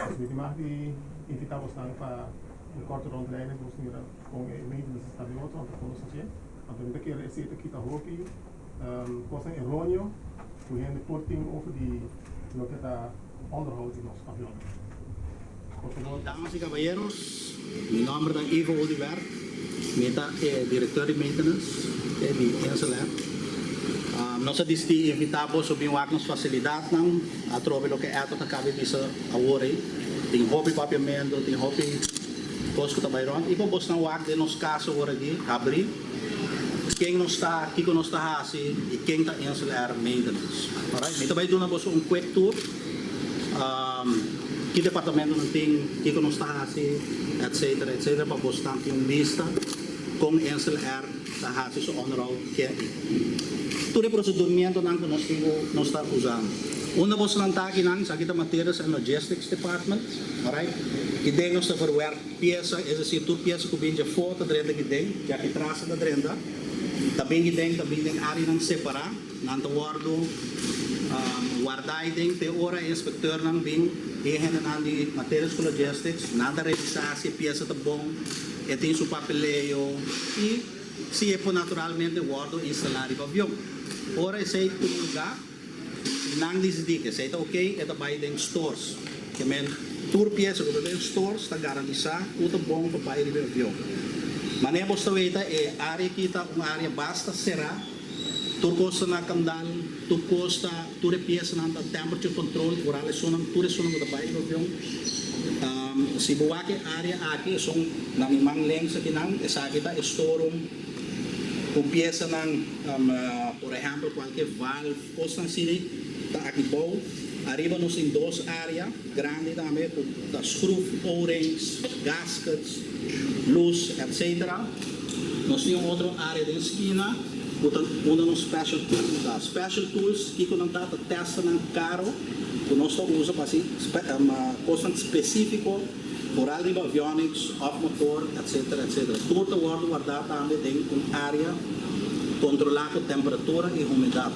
Dus mi tin mag di invitá bosnan pa un korte rondleiding pa bos mira kon e maintenance ta den otro, anto kon nos ta hasié. Anto mi ta kere esei ta kita hopi kosnan eróneo ku hende por tin over di loke ta onderhoud di nos avionnan. Por fabor. Damas y caballeros, mi nomber ta Ivo Oduber, mi ta e director di maintenance di Insel Air. Nos a dicidi invita boso bin wak nos facilidadnan, atrobe loke Eto ta cabe bisa awor ey. Tin hopi papiamento, tin hopi cos cu ta bay rond y pa bosnan wak den nos cas awor aki, habri ken nos ta, kico nos ta haci y ken ta Insel Air Maintenance. Alright, mi ta bay duna boso un quick tour. Ki departamento nan tin, kiko nos ta hasi, etcetera, etcetera, pa bosnan tin un bista kon Insel Air ta hasi su onderhoud ke aki. Tur e procedurmientonan ku nos tin ku nos ta usando. Unda bosnan ta akinan, esaki ta Materials and Logistics Department, alright, ki den nos ta verwerk piesa, es decir, tur piesa ku bin dje afó ta drenta aki den, dje aki tras ta drenta, ta bin aki den, ta bin den areanan separá. Nan ta wòrdu wardá ei den te ora e inspektornan bin i e hendenan di Materials ku Logistics. Nan ta revisá si e piesa ta bon, e tin su papeleo i si e por naturalmente wòrdu instalá riba avion. Ora esei tuma lugá, si nan disidí ku esei ta oke, e ta bai den stores. Ke men tur piesa ku ta den stores ta garantisá ku ta bon pa bai riba e avion. Manera bo ta weta e área aki ta un área basta será. Tur kos ta na kandal, tur kos ta, tur e piesanan ta temperature control, oral esunnan, tur esunnan ku ta bai riba avion. Si bo wak e área aki, esun na mi man links akinan, esaki ta e storeroom ku piesanan, por ehèmpel kualke valve, kosnan asina ta aki bou. Ariba nos tin dos área grandi tambe ku ta schroef, O-rings, gaskets, lus, etc. Nos tin un otro área den skina ku ta unda nos special tools ta. Special tools kiko nan ta? Ta tèsternan karo ku nos ta usa pa hasi kosnan spesífiko foral riba avionics òf motor etc. Etc. Tur ta wòrdu wardá tambe den un área kontrolá ku temperatura i humedat.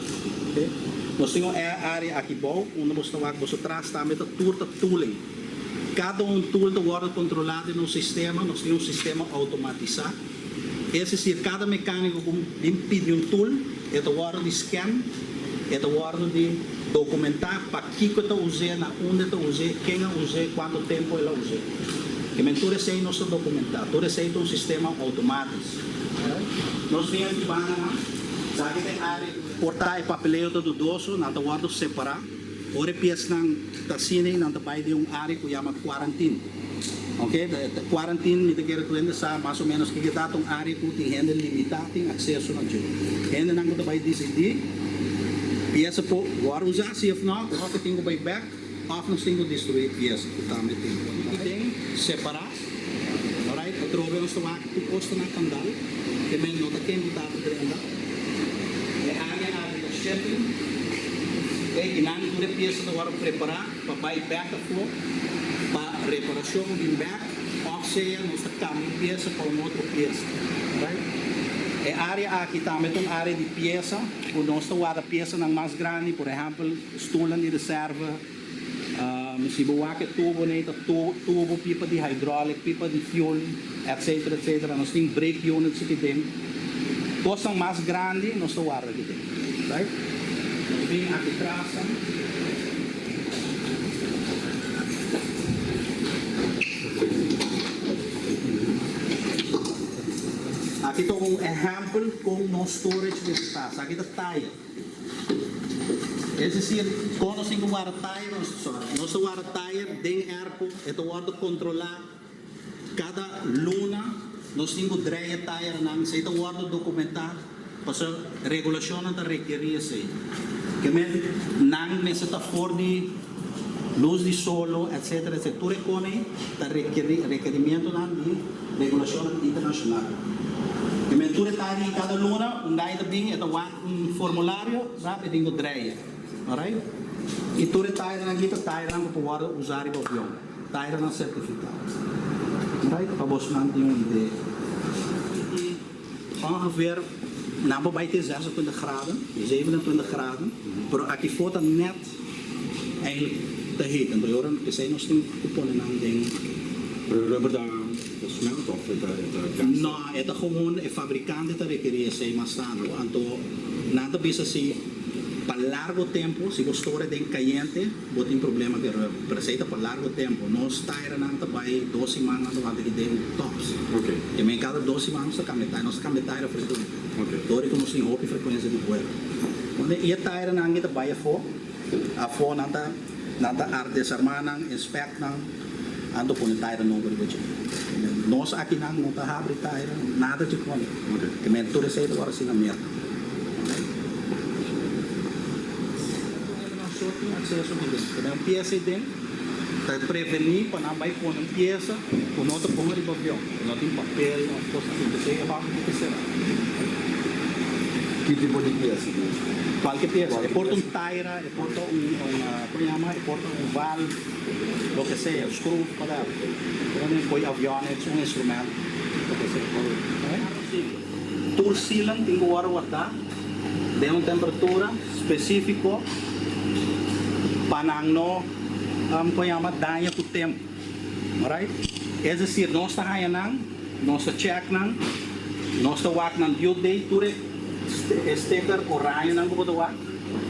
Nos tin un área aki bou unda boso ta wak boso tras tambe ta tur ta tooling. Kada un tool ta wòrdu kontrolá den nos sistema. Nos tin un sistema outomatisá. Es desir, kada mekániko ku bin pidi un tool, e ta wòrdu di scan, e ta wòrdu di dokumentá pakiko e ta us'é, na unda e ta us'é, ken a us'é, kuantu tempu el a us'é. Ke men tur esei nos ta dokumentá. Tur esei ta un sistema outomátis. Nos tin aki bandanan. Esaki ta e área. Por ta e papeleo ta dudoso, nan ta wòrdu separá. Ora e piesnan ta asina nan ta bai den un área ku yama kuarantin. Ok, kuarantin mi ta kere ku hende sa mas o ménos kiko ta, ta un área ku tin hende limitá tin akseso na dje. Hendenan ku ta bai disidí piesa por wòrdu usá si òf nò, òf e tin ku bai bèk òf nos tin ku destruí piesa ku tambe tin. I den separá, alright, atrobe nos ta wak tur kos ta na kandal, te men no ta ken ku ta drenta. E área aki ta shipping, ok, i nan tur e piesa ta wòrdu prepará pa bai bèk afó pa reparashon bin bèk òf sea nos ta kambia un piesa pa un otro piesa, alright. E área aki tambe ta un área di piesa ku nos ta warda piesanan mas grandi, por ehèmpel stulnan di reserva. Si bo wak e tubo nei ta tubo, pipa di hydraulic, pipa di fuel, etc. Etc. Nos tin brake units aki den. Kosnan mas grandi nos ta warda aki den. Right? Nos bin aki tras. Aki ta un ehempel kon nos storage mester ta. Esaki ta tire. Es decir, kon nos tin ku warda tire, nos ta warda tire den airco, e ta wòrdu kontrolá kada luna, nos tin ku drei e tirenan, esei ta wòrdu dokumentá, pasobra regulashonnan ta rekerí esei. Ke men nan mester ta for di lus di solo, etcetera, etcetera. Tur e kon ei ta rekerí rekerimientonan di regulashonnan internashonal. Ke men tur e tire ei kada luna un gai ta bin e ta wak. Un formulario rap e tin ku dreia, alright? I tur e tairanan aki ta tairanan ku por wòrdu usá riba avion, tairanan sertifiká, alright? Pa bosnan tin un idea. I ongeveer nan por bai te 26 graden, 27 graden, pero aki for ta nèt eigenlijk. Ta heet, anto e ora esei nos tin ku pone nan den. Pero e rubber ta smelt of e ta gas? No, e ta gewoon e fabrikante ta rekerí esei mas tantu. Anto nan ta bisa si pa largo tempu si bo store den kayente bo tin problema ku e rubber. Pero esei ta pa largo tempu. Nos tairanan ta bai dos siman nan ta wanta aki den tops. Ke men kada dos siman nos ta kambia taira. Nos ta kambia taira frekuente. Dor di ku nos tin hopi frekuensia di buelo. I e tairanan aki ta bai afó. Afó nan ta nan ta ar desarmá nan, inspect nan, anto pone taira nobo riba dje. Nos akinan no ta habri taira, nada dje pone. Ke men tur esei ta wòrdu hasi na Merka. Nan so tin akseso di den. Ke men un piesa ei den ta prevení pa nan bai pone un piesa ku no ta bon riba avion, ku no tin papel òf kos asina. P'esei e hòki tin ke será. Ki tipo di piesa tin? Kualke piesa. E por ta un taira, e por ta un, como yama, e por ta un valve, loke sea, screw, whatever. Por ta un avionics, un instrument, loke sea. Tur sealant tin ku wòrdu wardá den un temperatura spesífiko pa nan no, como yama, daña ku tempu. Alright? Es decir, nos ta haña nan, nos ta check nan, nos ta wak nan due date, tur e sticker orañonan ku bo ta wak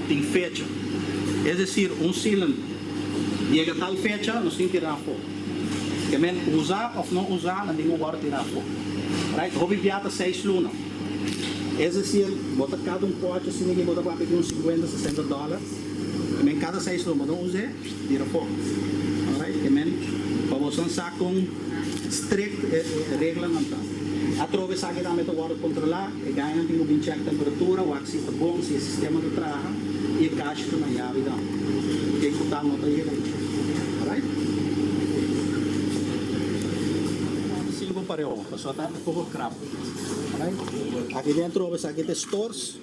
tin fecha. Es decir, un sealant yega tal fecha, nos tin tira afó. Ke men usa of no usa, nan tin ku wòrdu tira afó. Alright? Hopi bia ta seis luna. Es decir, bo ta kada un pòchi asina ki bo ta papia di un sinkuenta, sesenta dòler. Ke men kada seis luna bo ta us'é. Tira afó. Alright, ke men pa boso sa kon strict e reglanan ta. Atrobe esaki tambe ta wòrdu kontrolá, e gainan tin ku bin chèk temperatura, wak si ta bon, si e sistema ta traha i e kashi ta na yabi tambe. Ken ku ta no ta yega na. Alright. Sinku pareu, pasobra ta poko krap. Alright. Aki den atrobe esaki ta e stores.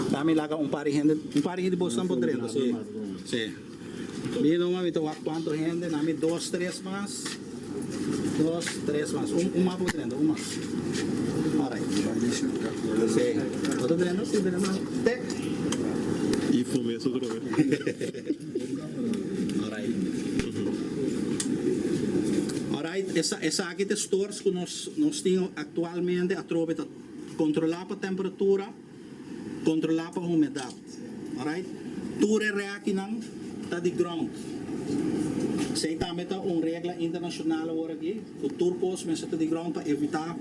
Dame laga un par di hende, un par di hende bosnan por drenta, si. Si. Mi no mami ta wak cuanto hende, nami dos, tres mas. Dos, tres mas. Un, un mas por drenta, un mas. Alright. Si. Bo ta drenta? Si, drenta. Te. Y fume su droga. Alright. Alright, esa, esaki ta stores cu nos. Nos tin aktualmente atrobe ta kontrolá pa temperatura, kontrolá pa humedat. Alright? Tur e rèkinan ta di ground. Esei tambe ta un regla internashonal awor aki, ku tur kos mester ta di ground pa evitá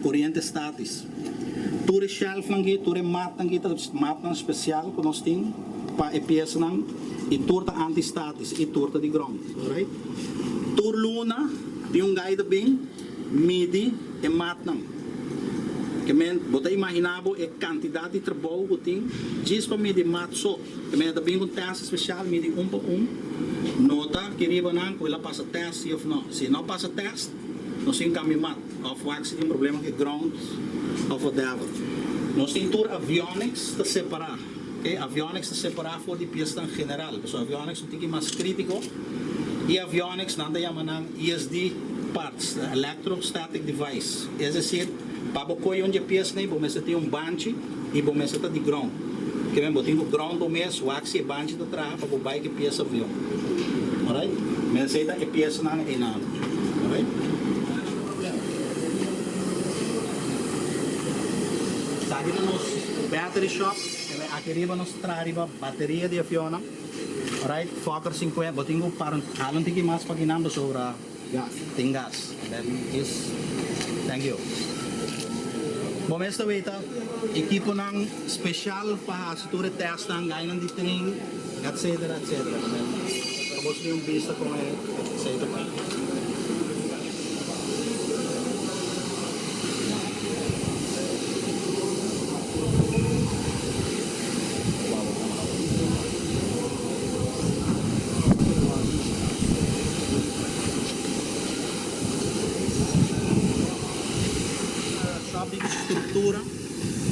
koriente statis. Tur e shelfnan aki, tur e matnan aki ta matnan spesial ku nos tin pa e piesanan i tur ta anti-statis i tur ta di ground. Alright? Tur luna tin un gai ta bin. Midi e matnan. Ke men, bo ta imaginá bo e kantidat di trabou ku tin djis pa midi mat so. Ke men ta bin ku un tèst spesial, midi un pa un, nota ki riba nan ku el a pasa tèst si òf nò. Si e no pasa tèst, nos tin kambia mat òf wak si tin problema ku e ground òf whatever. Nos tin tur avionics ta separá. E avionics ta separá for di piesnan general, pasobra avionics un tiki mas krítiko i avionics nan ta yama nan ESD parts, electrostatic device, es desir pa bo kohe un dje piesnan ei bo mester tin un banchi i bo mester ta di ground. Ke men bo tin ku ground bo mes wak si e banchi ta traha pa bo bai ku e pies avion. Alright? Men esei ta e piesnan einan. Alright? Esaki ta nos battery shop. Aki riba nos traha riba bateria di avionnan. Alright, Fokker 50, bo tin ku para hala un tiki mas pa kinan pasobra tin gas. Then just thank you. Bo mes ta weta ekiponan special pa hasi tur e testnan, gainan di train, etcetera, etcetera. Pa bo tin un bista kon e esei ta bai. Shop di struktura,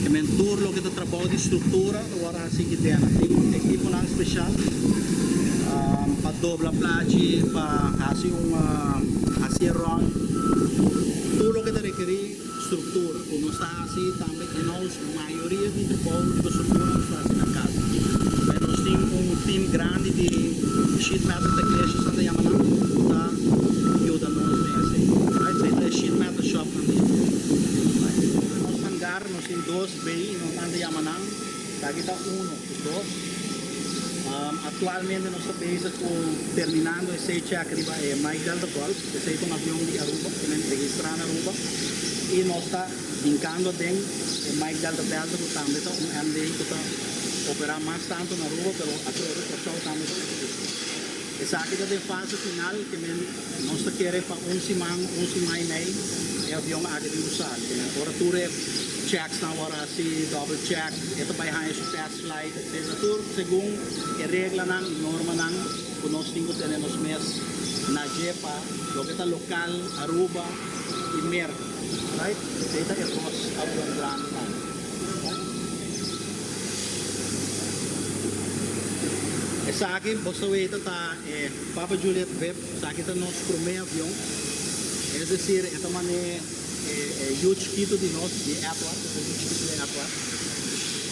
e men tur loke ta trabou di struktura ta wòrdu hasi aki den. Tin ekiponan speshal pa dobla plachi, pa hasi un hasi e rònt, tur loke ta rekerí struktura ku nos ta hasi tambe in-house. Mayoria di trabou riba struktura nos ta hasi na kas. Pero nos tin un. un team grandi di sheet metal technicians nan ta yama nan ku ta yuda nos den esei. Right? Esei ta e sheet metal shop nan di. Right? Nos hangar nos tin dos bay nos nan ta yama nan. Esaki ta uno ku dos. Actualmente nos ta bezig ku terminando e C-check riba e Mike Delta Golf. Esei ta un avion di Aruba, ku men registrá na Aruba. I nos ta hinkando aden e Mike Delta Delta ku tambe ta un MD ku ta operá mas tantu na Aruba pero atrobe Kòrsou tambe ta usa. Esaki ta den fase final ke men nos ta kere pa un siman, un siman i mei e avion aki tin ku sali. Ke men ora tur e checks nan wòrdu hasi, double check, e ta bai haña su test flight etcetera. Tur segun e reglanan i normanan ku nos tin ku tene nos mes na dje pa loke ta lokal, Aruba i Merka. Right? Esei ta e dos avion grandi nan. Right? Esaki bo sa weta ta e Papa Juliet Vip. Esaki ta nos promé avion. Es decir, e ta mane e e yu chikitu di nos, di Edward, e ta yu chikitu di Edward.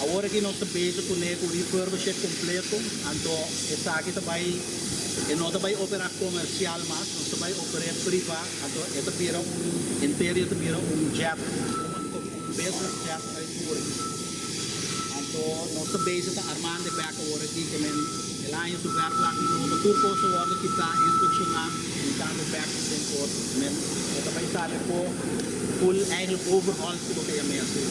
Awor aki nos ta bezig kuné ku refurbishé kompleto, anto esaki ta bai, e no ta bai operá komersial mas, nos ta bai oper'é privá. Anto e ta bira un henter e ta bira un jet, un business jet uitvoering. Anto nos ta bezig ta armando e bek awor aki ke men el aña su verflak di nobo, tur kos a wordo kita, inspekshoná, hinkando bek den otro. Ke men e ta bai sali afó full eigenlijk overhaul si bo ke yam'é asina.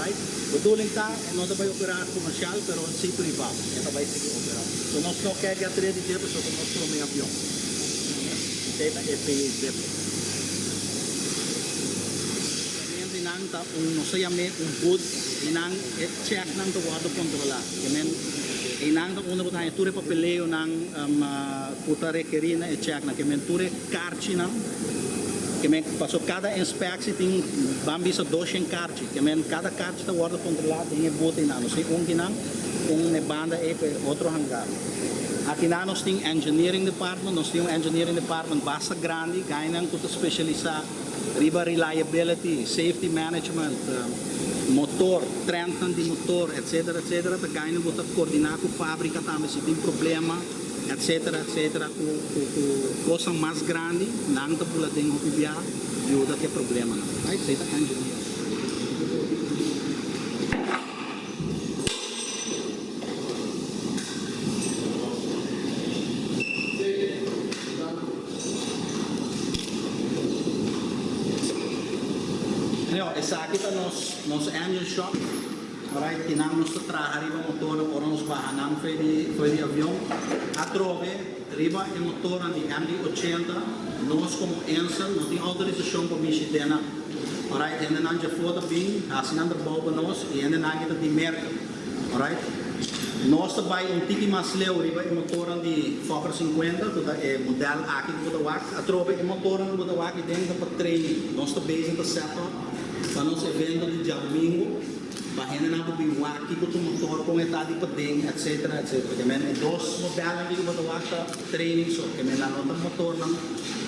Right? Bedoeling ta e no ta bai operá komersial pero si privá e ta bai sigui operá. So nos no ke get ready dje pasobra nos promé avion. Esei ta e PJZip. Realmente nan ta un, nos ta yam'é un booth i nan e checknan ta wòrdu kontrolá. Ke men einan ta unda bo ta haña tur e papeleonan ku ta rekerí na e checknan. Ke men tur e karchinan, ke men paso kada inspeksie tin ban bisa doshen karchi. Ke men kada karchi ta wòrdu kontrolá den e booth einan. Nos tin un kinan, un na e banda ei ku e otro hangar. Akinan nos tin engineering department, nos tin un engineering department basta grandi, gainan ku ta spesialisá riba reliability, safety management, motor, trendnan di motor, etcetera, etcetera, ta gainan ku ta koordiná ku fábrika tambe si tin problema, etcetera, etcetera, ku ku kosnan mas grandi, nan ta bula den hopi bia yuda ku e problemanan. Right? Esei ta engineering. Neo, esaki ta nos nos engine shop, alright, kinan nos ta traha riba motornan ora nos baha nan fo'i di fo'i di avion. Atrobe riba e motornan di MD 80 nos komo Insel no tin outorisashon pa mishi den nan. Alright, hendenan djafó ta bin hasi nan trabou pa nos i hendenan aki ta di Merka. Alright. Nos ta bai un tiki mas leu riba e motornan di Fokker 50, ku ta e modèl aki ku bo ta wak. Atrobe e motornan ku bo ta wak aden ta pa training. Nos ta bezig ta set up pa nos evento di djadumingu pa hendenan por bin wak kiko ta motor, kon e ta di paden, etcetera, etcetera. Ke men e dos modèlnan aki ku bo ta wak ta training so. Ke men nan no ta motornan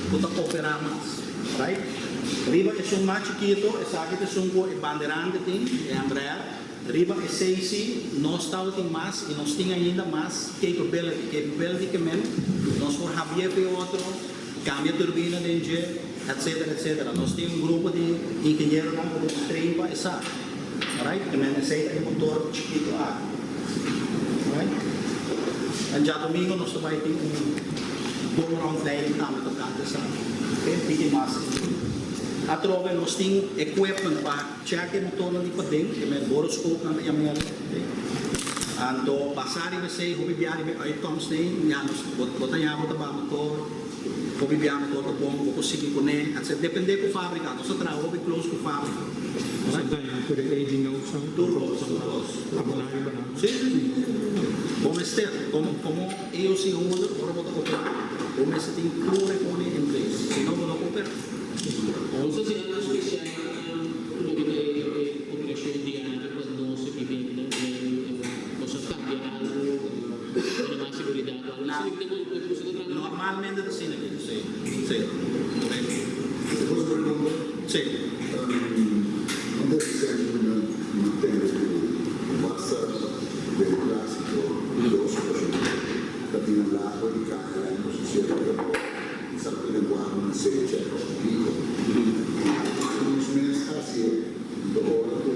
ku ta operá mas. Alright. Riba esun mas chikito, esaki ta esun ku e banderante tin, e Embraer. Riba esei si nos tabatin mas i nos tin ainda mas capability. Capability ke men nos por habia pe otro, cambia turbina den dje, etcetera, etcetera. Nos tin un grupo di ingenieronan ku ta train pa esaki. Alright? Ke men esei ta e motor chikito aki. Alright? En djadomingo nos ta bai tin un bon rondleiding tambe tocante esaki. Okay? Pidi mas info. Atrobe nos tin equipment pa. Check e motornan di paden, e men boroscoopnan ta yama el. Anto basa riba esei hopi bia riba e uitkomst ei, ya nos bo bo ta ya bo ta baha motor, hopi bia motor ta bon, bo por sigui kuné, etc. Depende ku fabrika, nos ta traha hopi close ku fabrika. Nos ta daña tur e aging notes nan, Tur kos, tur kos. Aboná riba nan. Sí, sí, sí. Bo mester, komo komo AOC holder ora bo ta operá, bo mester tin tur e kone in place, si no bo no por operá. Nos ta haci algo special loke ta e operacion diario pa nos aki den nos a cambia algo pone mas seguridad o algo asina ki ta loke boso ta trata. Normalmente ta asina ki, si, si. Si boso pregunta? Si. Antes di semper mi a tende ku basta den clasico dos ocasion. safety check òf kiko. Nos mes a hasié, anto ora ku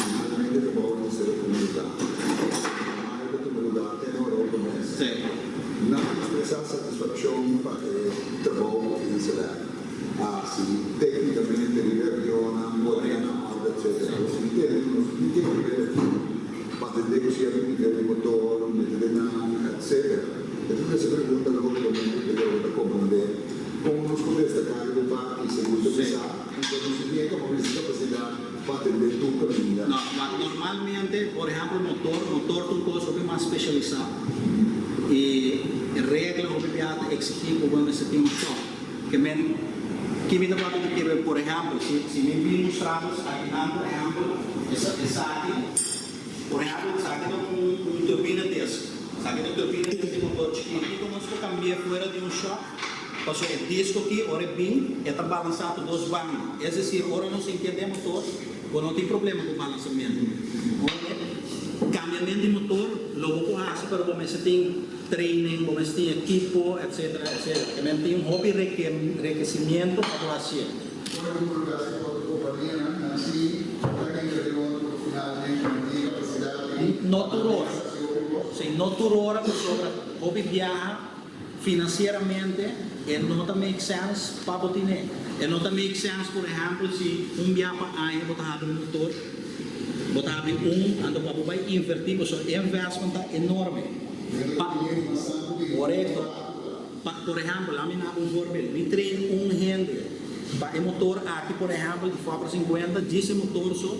finalmente trabou mester a tuma lugá, normal ta tuma lugá te na Europa mes. Nan a ekspresá satisfakshon pa e trabou ku Insel Air a hasi téknikamente riba e avionnan, pone nan na òrde, etcétera. Nos tin nos tin ke nivel aki pa atendé ku sierto nivel di motor, mete den nan, etcétera. E ta trese pregunta lógikamente ku bo ta komprondé kon nos por destaká riba e parti segun ta bisa ku nos no tin e kapasidat pa atendé tur kaminda. No, wak normalmente, por ehèmpel motor, motor ta un kos hopi mas spesialisá i e regla hopi biaha ta eksigí ku bo mester tin un shòp. Ke men, ki mi ta papia di kere, por ehèmpel, si si mi bin mustra bos akinan por ehèmpel, esaki, por ehèmpel esaki ta un un turbina disk, esaki ta un turbina disk di motor chikí, kiko nos por kambi'é fuera di un shòp? Pasobra e disko aki ora e bin e ta balansá tur dos banda. Es desir, ora nos enkende e motor, bo no tin problema ku balansamentu. Ora e kambiament di motor lo bo por hasi pero bo mester tin training, bo mester tin ekipo, etcetera, etcetera. Ke men tin hopi rekesimiento pa bo hasié. Ora ku bo lo hasi ku otro kompanianan, nan si ta kende riba otro finalmente nan tin e kapasidat di No tur ora. Si, no tur ora pasobra hopi biaha. Financieramente e no ta make sense pa bo tine. E no ta make sense por ehempel si un bia pa aña bo ta habri un motor, bo ta habri un, anto pa bo bay inverti pasobra e investment ta enorme. Pa, corecto. Pa, por ehempel, lami na un voorbeeld, mi train un hende pa e motor aki por ehempel di Fokker 50, djis e motor so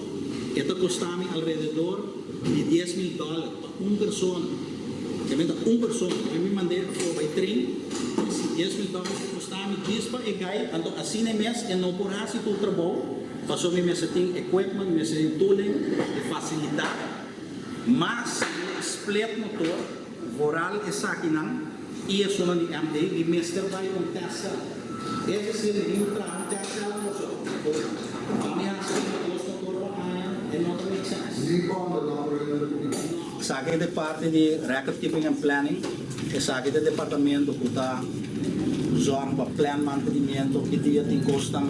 e ta costa mi alrededor di 10,000 dollar pa un persona. E meta un persona, mi mi mand'é afó bai tren, si 10,000 dòler ta kostá mi djis pa e gai, anto asina e mes e no por hasi tur trabou, pasobra mi mester tin equipment, mi mester tin tooling, e fasilidat, mas si mi a split motor, vooral esakinan i esunnan di MD, mi mester bai un test cell. Es desir, mi tin ku traha un test cell awoso, pa mi hasi dos motor pa aña, e no ta make sense. Ni bònder no por hende ku mi. Esaki ta e parti di Record Keeping and Planning. Esaki ta e departamento ku ta zorg pa plan mantenimiento. Ki dia tin kosnan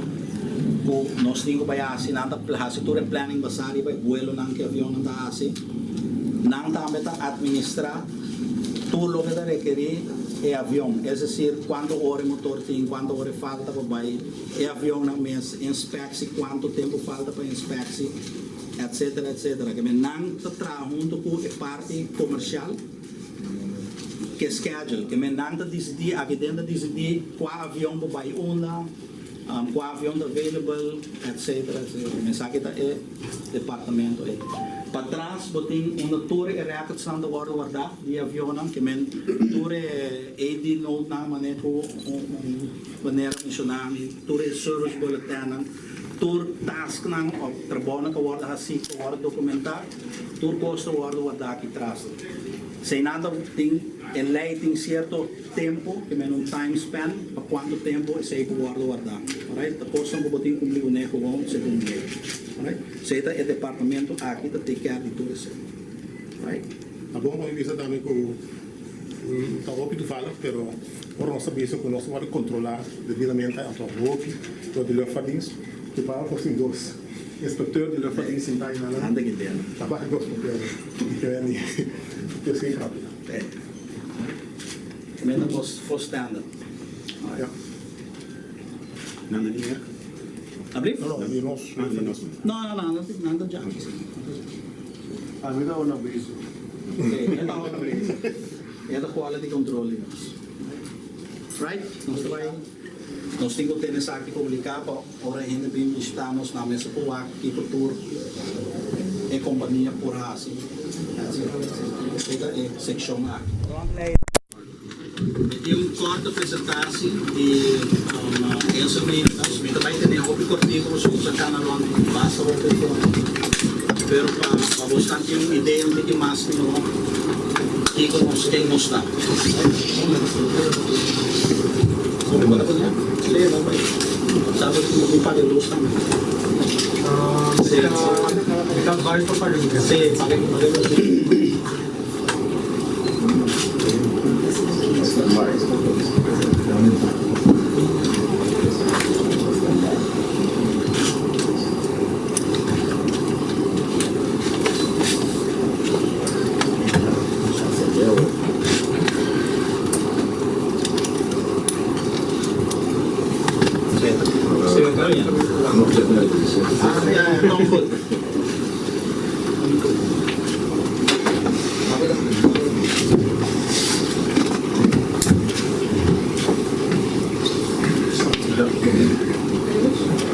ku nos tin ku bai hasi, nan ta hasi tur e planning basá riba e buelonan ku e avionnan ta hasi. Nan tambe ta administrá tur loke ta rekerí e avion, es desir kuantu ora e motor tin, kuantu ora e falta pa bai e avionnan mes, inspeksi, kuantu tempu falta pa inspeksi. Etcetera etcetera. Ke men nan ta traha hunto ku e parti komersial ke schedule. Ke men nan ta disidí, aki den ta disidí kua avion por bai unda, kua avion ta available, etcetera etcetera. Men esaki ta e departamento ei. Patras bo tin unda tur e recordsnan ta wòrdu wardá di e avionnan. Ke men tur e AD notenan manera ku un manera menshoná mi, tur e service bulletinnan. Tur tasknan òf trabounan ku a wòrdu hasí ku a wòrdu dokumentá, tur kos ta wòrdu wardá aki tras. Eseinan ta tin e lei tin sierto tempu, ke men un time span, pa kuantu tempu esei por wòrdu wardá. Alright, ta kosnan ku bo tin kumpli kuné gewoon segun lei. Alright, esei ta e departamento aki ta take care di tur esei. Alright. Ta bon pa mi bisa tambe ku ta hopi toevallig, pero ora nos ta bisa ku nos ta wòrdu kontrolá debidamente anto hopi dor di Luchtvaartdienst, toevallig nos tin dos inspecteur di Luchtvaartdienst sintá einan, ta bak dos papel di ke wen di e sin grapia. Menda kos volstandard. Ja. Nan di Merka? Ablief? No, no, di nos. Ah, di nos. No, no, no, nan ta djaki. Ami ta una brisa. Sí, e ta una brisa. E ta quality control di nos. Right? Nos ta bai, nos tin ku tene esaki publiká pa ora e hende bin bishitá nos nan mester por wak kiko tur e kompania por hasi. Esei ta e sekshon aki. Mi tin un korto presentasi di Enzo Maintenance. Mi ta bai tene hopi kortiku pasobra nos a kana rònt basta hopi fondo. Pero pa pa bosnan tin un idea un tiki mas mihó kiko nos ken nos ta. Bo ta pone? Sí, bo bai. Sa bo mi paga e lus tambe. Sí. Mi ta bai pa paga lus. Sí, paga paga lus. Ah, ja, ja, kom goed.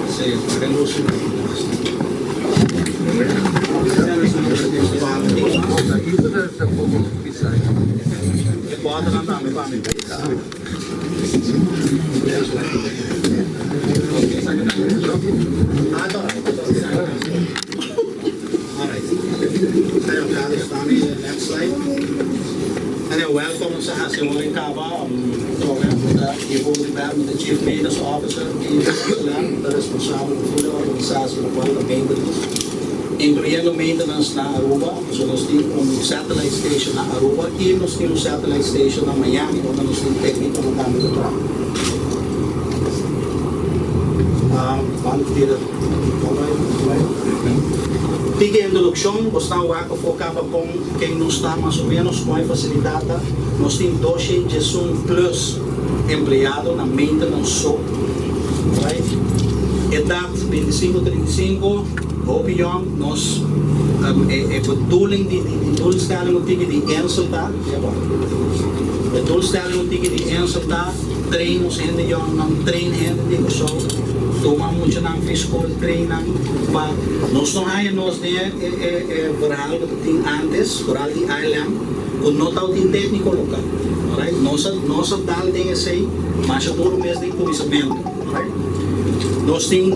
Sí, para luz. Bota na dame, pa mi. Ah, all right. All right. Ayo, Carlos, dame next slide. En welkom sa Simone Kaba, Yvonne Bern, de Chief Maintenance Officer di InselAir, ta responsabel pa e organisatie di cual maintenance, incluyendo maintenance na Aruba. So nos tin un satellite station na Aruba y nos tin un satellite station na Miami, unda nos tin tecnico na tambe ta traha. Ban tira, Tiki introduccion, bo ta wak foca pa con ken nos ta mas o menos con e facilidad. Nos tin 201 plus empleado na maintenance so. Right? Edad 25, 35, hopi jong, nos e bedoeling di doelstelling un tiki di Insel ta, ja, bon. De doelstelling un tiki di Insel ta, train nos hende jong, nan train hende di so, tuma mucho nan school train nan, pa nos no haya nos ne e verhaal cu tin antes, vooral di ILM, cu no ta tin tecnico local. Alright? Nos a dal den esey, mas tur mes di cuminsamento. Alright? Nos tin,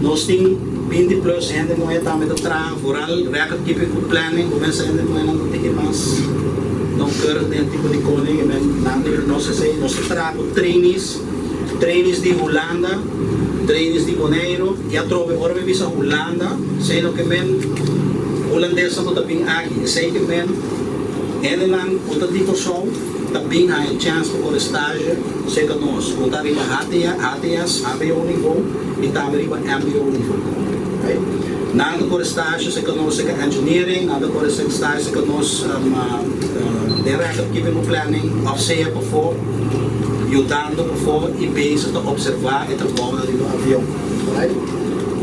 nos tin 20 plus hende muhe tambe ta traha, vooral record keeping cu planning, cuminsa hende muhe nan tin mas nauwkeurig den tipo di koning, en men nos esey, nos traha cu trainees, trainees di Hulanda, trainees di Bonaire, y atrobe, ora mi bisa Hulanda, esey no kemen Hulandes cu ta bin aki, esey kemen hende nan cu ta di Corsou, ta bin haya chance pa por stage, serca nos, cu ta riba HTS, HBO niveau, y tambe riba MBO niveau. Right? Nan ta por stage, serca nos, serca engineering, nan ta por stage, serca nos, de record keeping planning, of sea pafo, ayudando pafo y bezig ta observa e trabou di avion. Right?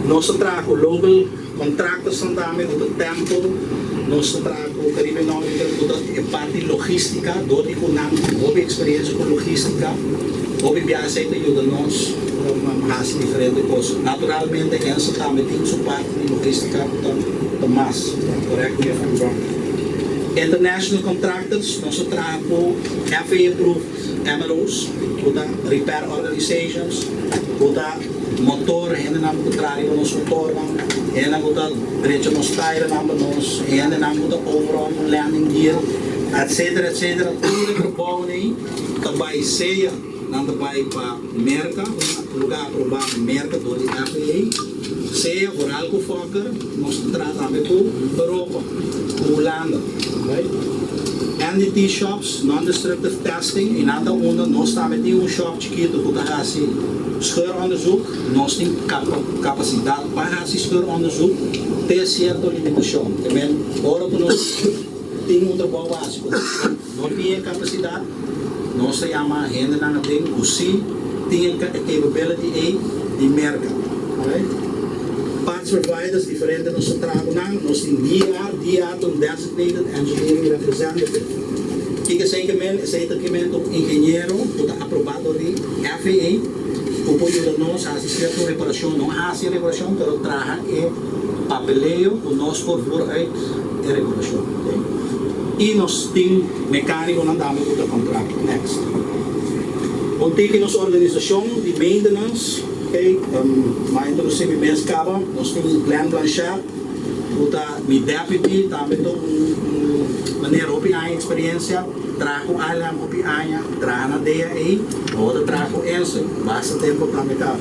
Nos ta traha local contractors tambe, cu tempo, nos ta traha Caribe Nautical, cu e parti logistica, door di cu nan hopi experiencia cu logistica, hopi biahe ta yuda nos haci diferente cos. Naturalmente, Insel tambe tin su parti di logistica cu ta mas, correct me if I'm wrong. International contractors, nos ta traha FAA approved MROs, cu ta repair organizations, cu ta motor, hende nan cu ta traha nos motor, hende nan cu ta drecha nos tire nan pa nos, hende nan cu ta overhaul landing gear, etc., etc. Tur e trabou ey, ta bay sea, nan ta bay pa Merca, un luga aproba Merca door di FAA, sea vooral cu Fokker, nos ta traha tambe cu Europa, cu Hulanda, right? NDT shops, non-destructive testing, y nan ta unda nos tambe tin un shop chikito cu ta haci scheuronderzoek, nos tin capacidad pa haci scheuronderzoek, tin cierto limitacion. Tambe, ora cu nos tin un trabou basico, no tin capacidad, nos ta yama hende nan tin cu si tin capability A di Merca. Right? Parts providers diferente nos ta traha nan, nos tin DR, DR un Designated Engineering Representative. Kico esey kemen, esey ta kemen un ingeniero cu ta aproba di FAA, cu por yuda nos haci cierto reparacion, no haci reparacion, pero traha e papeleo cu nos por voer uit e reparacion. Okay? Y nos tin mecanico nan tambe cu ta contract. Next. Un tiki nos organisacion di maintenance, okay, m'a introduci mi mes caba, nos tin Glenn Blanchard, cu ta mi deputy, tambe un manera hopi aña experiencia, traha cu ILM hopi aña, traha na DAA, otro traha cu Insel, basta tempo tambe caba.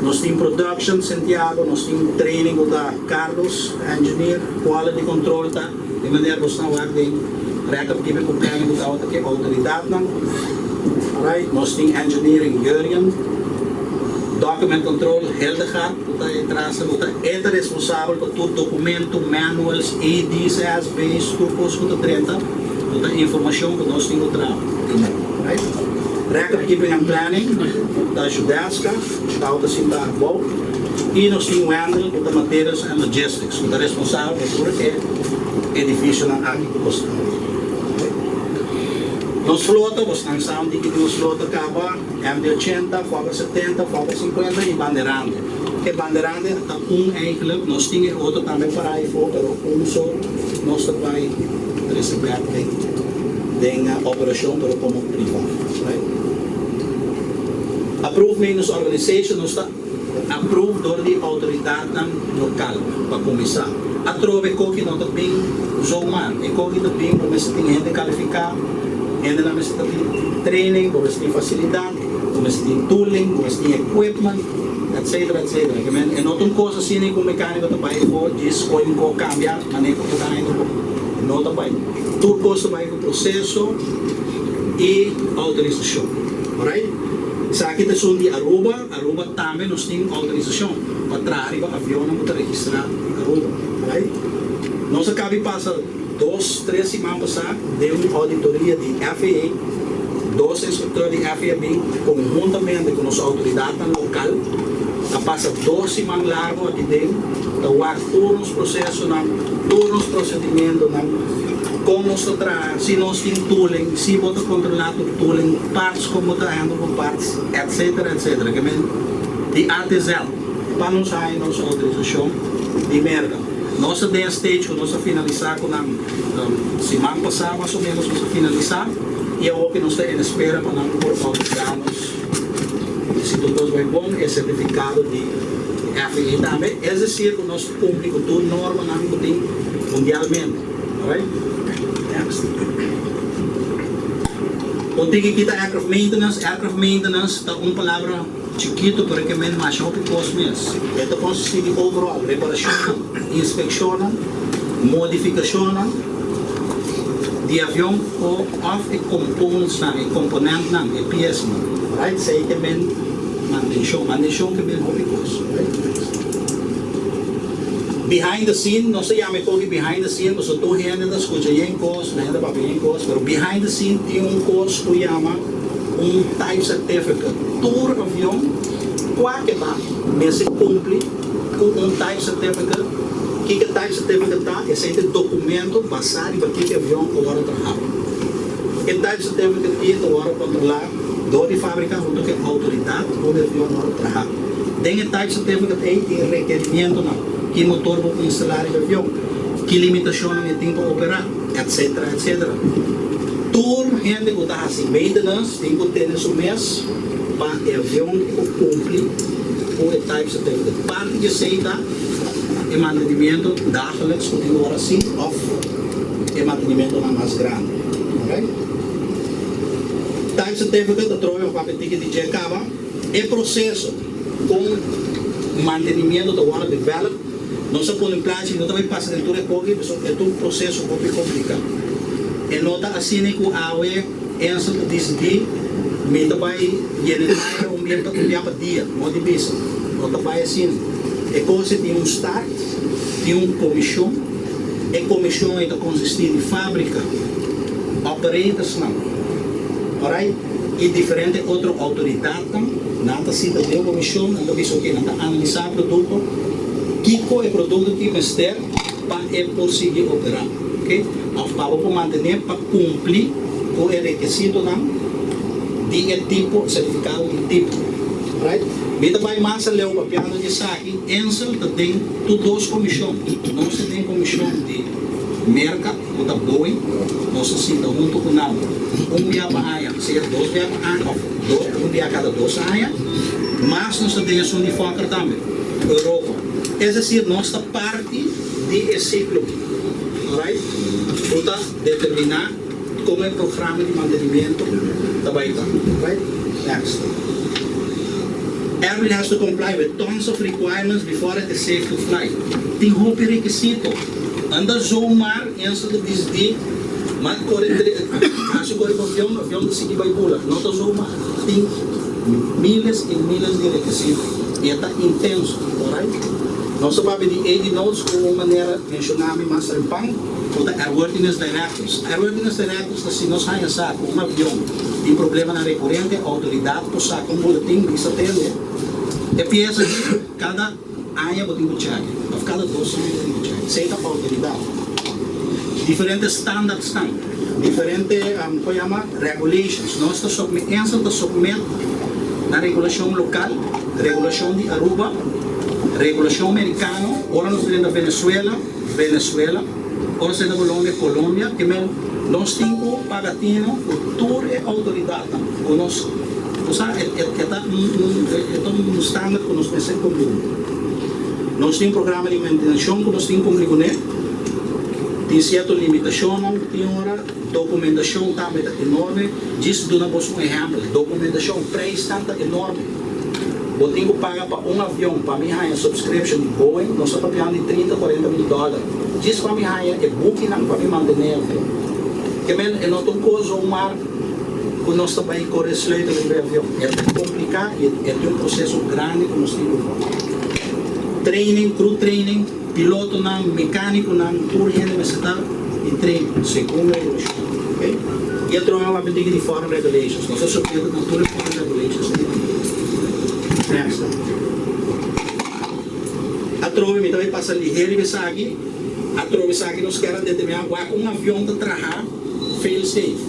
Nos tin production Santiago, nos tin training cu ta Carlos, engineer, quality control ta, di manera cu nos ta den record keeping planning cu ta otro autoridad nan. Right? Nos tin engineering Jurgen, document control Hildegard, cu ta atras, cu ta e responsabel pa tur documento, manuals, ADs, SBs, tur cos cu ta trata, tur informacion cu nos tin cu traha. Right? Record Keeping and Planning ta Judeska, Tao ta sinta abou, i nos tin Wendel ku ta Materials and Logistics ku ta responsabel pa tur e edifisionan aki ku bos ta mira. Nos flota, bosnan sa un tiki di nos flota kaba, MD 80, Fokker 70, Fokker 50 i Banderante. E Banderante ta un eigenlijk, nos tin e otro tambe para ayfo, pero un so nos ta bai trese bek den den operashon pero komo priva. Right? Approved Maintenance Organization, nos ta approved dor di outoridatnan lokal pa kuminsá. Atrobe koki no ta bin zomaar, e koki ta bin bo mester tin hende kalifiká, hendenan mester ta tin training, bo mester tin fasilidat, bo mester tin tooling, bo mester tin equipment, etcetera, etcetera. Ke men e no ta un kos asina ku un mekániko ta bai afó djis koy un kos kambia manera ku e ta haña bo. E no ta bai. Tur kos ta bai ku proseso i outorisashon. Alright? Esaki ta esun di Aruba. Aruba tambe nos tin outorisashon pa traha riba avionnan ku ta registrá na Aruba. Alright? Nos a kabi pasa dos, tres siman pasá den un auditoria di FAA. Dos inspektor di FAA bin konhuntamente ku nos outoridatnan lokal. A pasa dos siman largu aki den ta wak tur nos prosesonan, tur nos prosedimentonan, kon nos ta traha, si nos tin tooling, si bo ta kontrolá tur tooling, parts kon bo ta handle ku parts, etcetera, etcetera. Ke men di A te Z pa nos haña nos outorisashon di Merka. Nos ta den stage ku nos a finalisá ku nan siman pasá mas o ménos nos a finalisá i awor ke nos ta en espera pa nan por outorisá nos. Si tur kos bai bon e sertifikado di FAA tambe, es desir ku nos kumpli ku tur normanan ku tin mundialmente. Alright? Next. Un tiki kita aircraft maintenance. Aircraft maintenance ta un palabra chikitu pero e ke men masha hopi kos mes. E ta konsistí di overall, reparashonnan, inspekshonnan, modifikashonnan di avion o òf e componentsnan, e komponentnan, e piesnan. Alright? Esei ke men mantenshon. Mantenshon ke men hopi kos. Alright? Next. Behind the scene, nos ta yama e koki behind the scene pasobra tur hende ta skucha yen kos, tur hende ta papia yen kos, pero behind the scene tin un kos ku yama un type certificate. Tur avion kua ke ta mester kumpli ku un type certificate. Kiko e type certificate ta? Esei ta e dokumento basá riba kiko e avion a wòrdu traha. E type certificate aki ta wòrdu kontrolá dor di fábrika huntu ku e outoridat unda e avion wòrdu traha. Den e type certificate ei tin rekerimientonan, ki motor bo por instalá riba e avion, ki limitashonnan e tin pa operá, etcetera, etcetera. Tur hende ku ta hasi maintenance tin ku tene su mes pa e avion por kumpli ku e type certificate. Parti di esei ta e mantenimiento dagelijks ku tin ora si òf e mantenimientonan mas grandi. Alright. Type certificate ta trobe un papia tiki di dje kaba. E proseso kon mantenimiento ta wòrdu develop no sa pone plachi, no ta bai pasa den tur e koki pasobra e ta un proseso hopi kompliká. E no ta asina ku awe Ensel ta disidí mi ta bai yena e tayer un bia un bia pa dia, no di bisa. No ta bai asina. E kos ei tin un start, tin un komishon, e komishon ei ta konsistí di fábrika, operatorsnan, alright. i diferente otro outoridatnan, nan ta sinta den un komishon, nan ta bisa oke, nan ta analisá e produkto, kiko e produkto tin mester pa e por sigui operá, oke, òf pa bo por mantené pa kumpli ku e rekesitonan di e tipo, sertifikado di tipo. Alright? Mi ta bai mas aleu papiando di esaki, Ensel ta den tur dos komishon, nos ta den komishon di Merka, ku ta Boeing, nos ta sinta huntu ku nan un bia pa aña, sea dos bia pa aña òf un bia kada dos aña. Mas nos ta den esun di Fokker tambe, Europa. Es desir, nos ta parti di e siklo, alright, ku ta determiná kon e programa di mantenimiento ta bai ta, alright. Next. Airplane has to comply with tons of requirements before it is safe to fly. Tin hopi rekisito. Anda zomaar Enzo ta disdi ma kore hasi kore pa avion, avion ta sigui bai bula. No ta zomaar. Tin miles y miles di rekisito y e ta intenso. Alright. Nos ta papia di AD notes ku un manera menshona mi mas trempan. Ku ta Airworthiness Directives. Airworthiness Directives ta si nos haña sa ku un avion tin problemanan rekurente, outoridat por saka un boletin bisa tende e piesa aki kada aña bo tin ku chèk òf kada dos aña bo tin ku chèk. Esei ta outoridat. Diferente standards tan, diferente ku yama regulations. Nos ta submit, Ensel ta submit na regulashon lokal, regulashon di Aruba, regulashon merikano, ora nos drenta Venezuela, Venezuela, ora nos drenta Colombia, Colombia, ke men nos tin ku paga tino ku tur e outoridatnan ku nos, bo sa e e ta un un e ta un standard ku nos mester kumpli kuné. Nos tin programa di mantenshon ku nos tin kumpli kuné, tin sierto limitashonnan ku tin ora, dokumentashon tambe ta enorme, djis duna bos un ehèmpel, dokumentashon, preisnan ta enorme. Bo tin ku paga pa un avion pa mi haña subscription di Boeing, nos ta papiando di 30, 40 mil dòler djis pa mi haña e bukinan pa mi mantené e avion. Ke men e no ta un kos zomaar ku nos ta bai kore sleutel riba e avion. E ta kompliká i e ta un proseso grandi ku nos tin ku wak. Training, crew training, pilotonan, mekánikonan, tur hende mester ta di train segun regulashon. Oke. I atrobe wak bin tiki di foreign regulations. Nos ta sujeto na tur e foreign regulations ei tambe. Next. Atrobe mi ta bai pasa lihe riba esaki. Atrobe esaki nos kier a determiná wak un avion ta traha fail safe.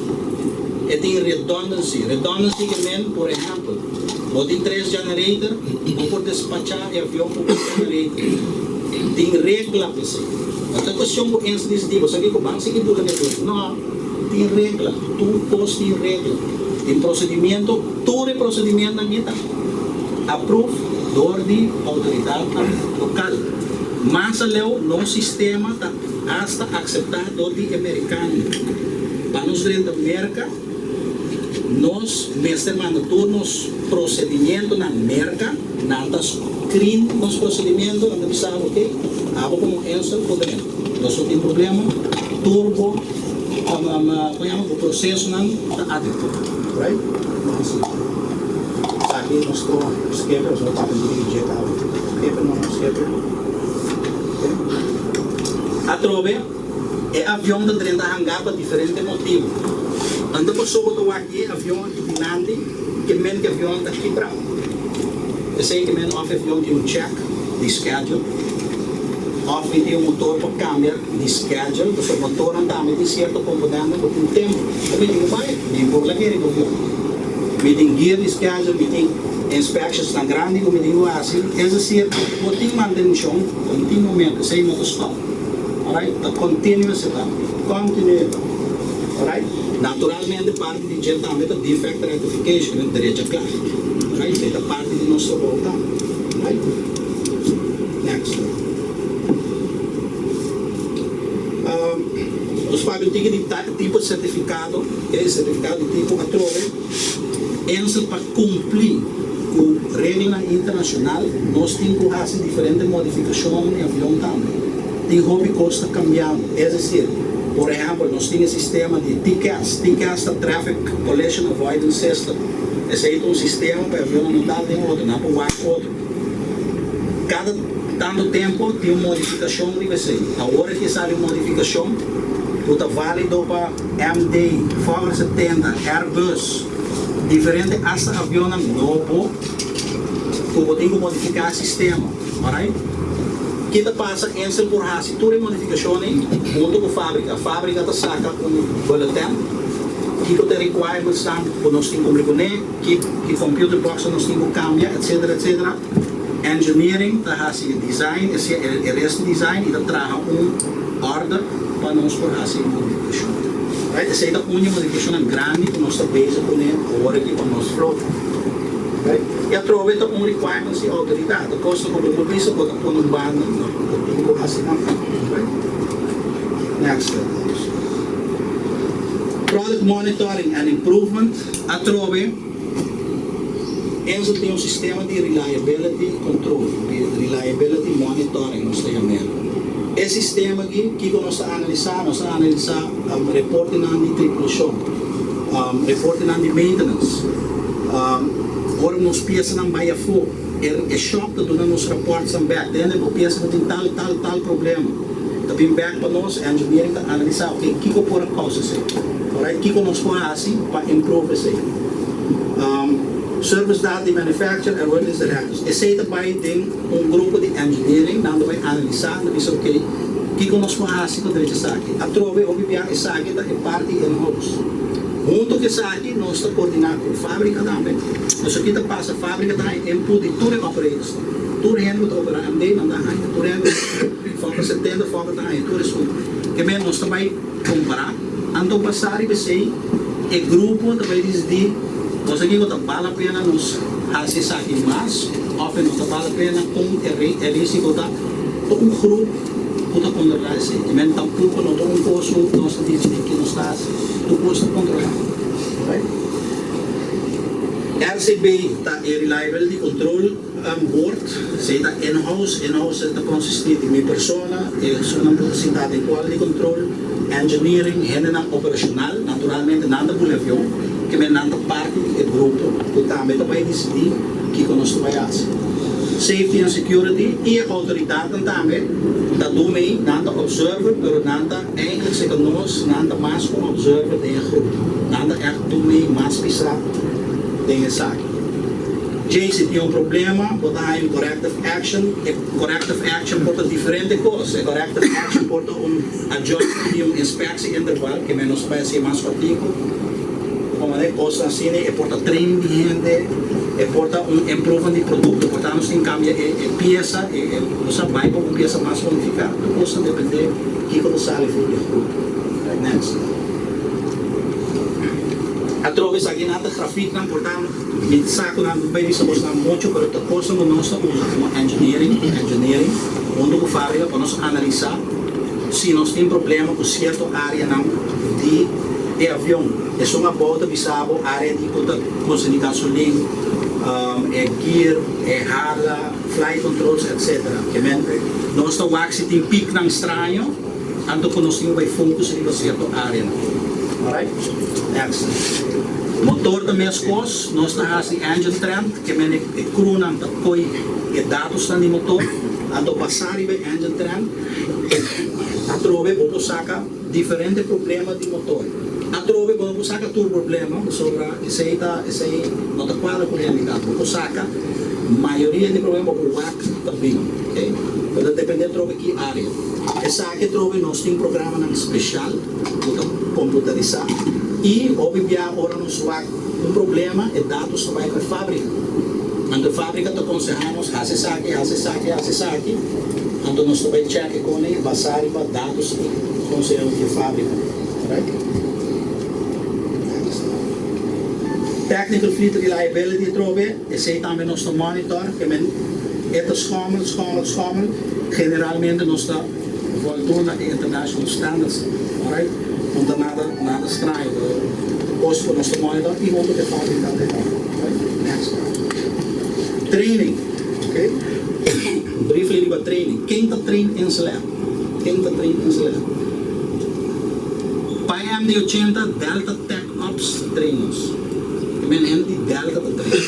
E tin redundancy. Redundancy ke men, por ehèmpel, bo tin tres generator, bo por despachá e avion ku un generator. Tin regla p'esei. No ta kuestion ku ens disidí, bo sa kiko, ban sigui bula ku e avion. No. Tin regla, tur kos tin regla. Tin procedimiento, tur e procedimientonan aki ta approve door di autoridadnan local. Mas aleu nos sistema ta hasta acepta door di e mericanonan. Pa nos drenta Merca, nos mester manda tur nos procedimientonan Merca, nan ta screen nos procedimiento, nan ta bisa bo, ok, abo como Ensel por drenta. Nos no tin problema, tur bo kon yama bo prosesonan ta adekuá, right? No hasi esaki nos to skepe pasobra papia di dje ta skepe no no skepe okay. Atrobe e avion ta drenta hangar pa diferente motibu. Anto pasobra bo ta wak di e avion aki dilanti ke men ke avion ta kibra. Esei ke men òf e avion tin un check di schedule òf mi tin un motor pa kambia di schedule pasobra motornan tambe tin sierto komponente ku tin tempu ku mi tin ku bai mi por laga riba avion. Mi tin gear di schedule, mi tin inspectionsnan grandi ku mi tin ku hasi. Es desir, bo tin mantenshon kontinuamente, esei no ta stòp. Alright, ta continuous e ta, continu e ta. Alright, naturalmente parti di dje tambe ta defect rectification, e drecha kla. Alright, esei ta parti di nos trabou tambe. Alright, next. Nos papia un tiki di tipo certificado, e certificado di tipo atrobe, Ensel pa cumpli cu reglanan internacional nos tin cu haci diferente modificacionnan di avion tambe. Tin hopi cos ta cambiando, es decir, por ehempel nos tin e sistema di TCAS, TCAS ta Traffic Collision Avoidance System, esey ta un sistema pa e avionnan no dal den otro, nan por wak otro. Cada tanto tempo tin un modificacion riba esey. Awor aki sali un modificacion cu ta valido pa MD, Fokker 70, Airbus, diferente hasta avionnan nobo cu bo tin cu modifica e sistema. Alright? Ki ta pasa Ensel por haci tur e modificacion ey hunto cu fabrica. Fabrica ta saca un bulletin kico ta e requirements nan cu nos tin cumpli cune, ki ki computer box nos tin cu cambia, etcetera, etcetera. Engineering ta haci e design, e e resto design y ta traha un order pa nos por haci e modificacion. Right? Esey ta un di e modificacionnan grandi cu nos ta bezig cune awor aki pa nos flota. Right? Y atrobe ta un requirements di autoridad. Ta cosnan cu bo por bisa bo ta pone un banda, no, bo tin cu haci nan. Right? Next slide please. Product monitoring and improvement. Atrobe, Enzo tin un sistema di reliability control, di reliability monitoring nos ta yam'el. E sistema aki, kiko nos ta analisá? Nos ta analisá reportenan di tripulashon, reportenan di maintenance, ora nos piesanan bai afó, e shop ta duna nos raportnan bèk, tende bo piesa bo tin tal, tal, tal problema. Ta bin bek pa nos, engineering ta analisa, ok, kiko por a causa esey? Alright, kiko nos por haci pa improve esey? Service data di manufacturer en worthiness directors. Esey ta bay den un grupo di engineering, nan ta bay analisa, nan ta bisa, ok, kiko nos por haci pa drecha esaki? Atrobe hopi bia esaki ta e parti in-house. Hunto cu esaki nos ta coordina cu fabrica tambe. Nos aki ta pasa fabrica ta haña input di tur e operators. Tur hende ku ta operá MD nan ta haña. Tur hende ku Fokker 70, Fokker ta haña tur esun. Ke men nos ta bai kompará. Anto basá riba esei e grupo ta bai disidí nos aki ku ta bal la pena nos hasi esaki mas òf e no ta bal la pena kon e risiko ta. Ta un grup ku ta kontrolá esei. Ke men tampoko no ta un kos ku nos ta disidí ke nos ta hasi. Tur kos ta kontrolá. Alright. RCB ta e Reliability Control Board, esei ta in-house. In-house ta konsistí di mi persona, e esunnan ku ta sintá den Quality Control, Engineering, hendenan operashonal, naturalmente nan ta bula avion, kimen nan ta parti di e grupo ku tambe ta bai disidí kiko nos ta bai hasi. Safety and Security i e outoridatnan tambe ta duna ei, nan ta observer pero nan ta eigenlijk seka nos, nan ta mas ku observer den e grupo. Nan ta ègt duna ei mas pisá den esaki. Jay, si tin un problema, bo ta haña un corrective action. E corrective action por ta diferente kos. E corrective action por ta un adjustment di un inspectie interval, ke men nos ta bai hasié mas kòrtiku. Komo e kosnan asina, e por ta training di hende, e por ta un improvement di produkto, por ta nos tin kambia e piesa, e nos a bai pa un piesa mas modifiká. Tur kos ta dependé kiko ta sali for di e grupo. Next. Atrobe esaki nan ta grafieknan por ta mi sa ku nan bai bisa bosnan mucho pero ta kosnan ku nos ta usa komo engineering engineering hunto ku fabrika pa nos analisa si nos tin problema ku sierto areanan di e avion. Esun abou ta bisa bo area di ku ta konsumí gasolin, e gear, e hala, flight controls etc. Ke men nos ta wak si tin pieknan straño. Anto ku nos tin ku bai focus riba sierto areanan. Alright? Next. Motor ta meskos, nos ta hasi engine trend, ke men e crewnan ta koi e datosnan di motor, anto basá riba e engine trend, atrobe bo por saka diferente problema di motor. Atrobe bo no por saka tur problema, pasobra esei ta esei no ta kuadra ku realidat. Bo por saka mayoria di problema bo por wak ta bin, okay? Pero ta depende atrobe ki area. Esaki atrobe nos tin programanan special cu ta computarisa y hopi bia ora nos wak un problema e datos ta bay pa e fabrica. Anto e fabrica ta conseha nos haci esaki, haci esaki, haci esaki, anto nos ta bay check e con e basa riba datos y conseho di e fabrica. Alright? Next. Technical fleet reliability atrobe, esey tambe nos ta monitor, ke men e ta schommel, schommel, schommel. Generalmente nos ta voldoen na e international standards, alright? No ta nada nada straño, ta cos cu nos ta monitor y hunto cu e fabricante tambe, alright? Next. Training, ok? Briefly riba training. Ken ta train InselAir? Ken ta train InselAir? Pa e MD 80, Delta Tech Ops ta train nos. E men hende di Delta ta train.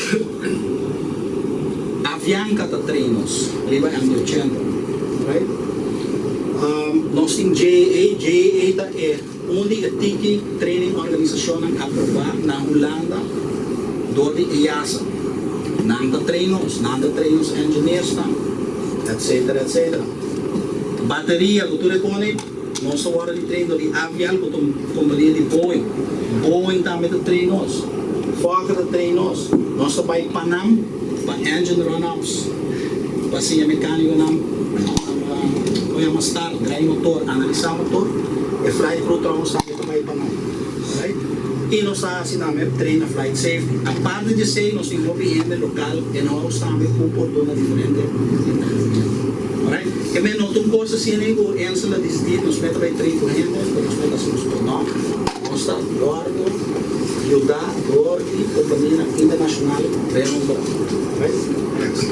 Avianca ta train nos riba MD 80, right? Nos tin JAA, JAA ta e un di e tiki training organisacionnan aproba na Hulanda door di EASA. Nan ta train nos, nan ta train nos engineersnan, etcetera, etcetera. Bateria cu tur e pone, nos ta worde di train door di Avial cu ta un compania di Boeing. Boeing tambe ta train nos. Fokker ta train nos. Nos ta bay Panam pa engine run-ups, pa siña mecaniconan con yama start, draai motor, analisa motor. E flight crew trouwens tambe ta bay Panam. Alright? Y nos ta haci tambe train na flight safety. Aparte di esey nos tin hopi hende local in-house tambe cu por duna diferente entrenamiento. Alright? E men no ta un cos asina ey cu Ensel a dicidi nos meta bay train cu hende, pero nos meta haci nos por. No. Nos ta wordo yuda door di companianan internacional renombra. Alright? Next.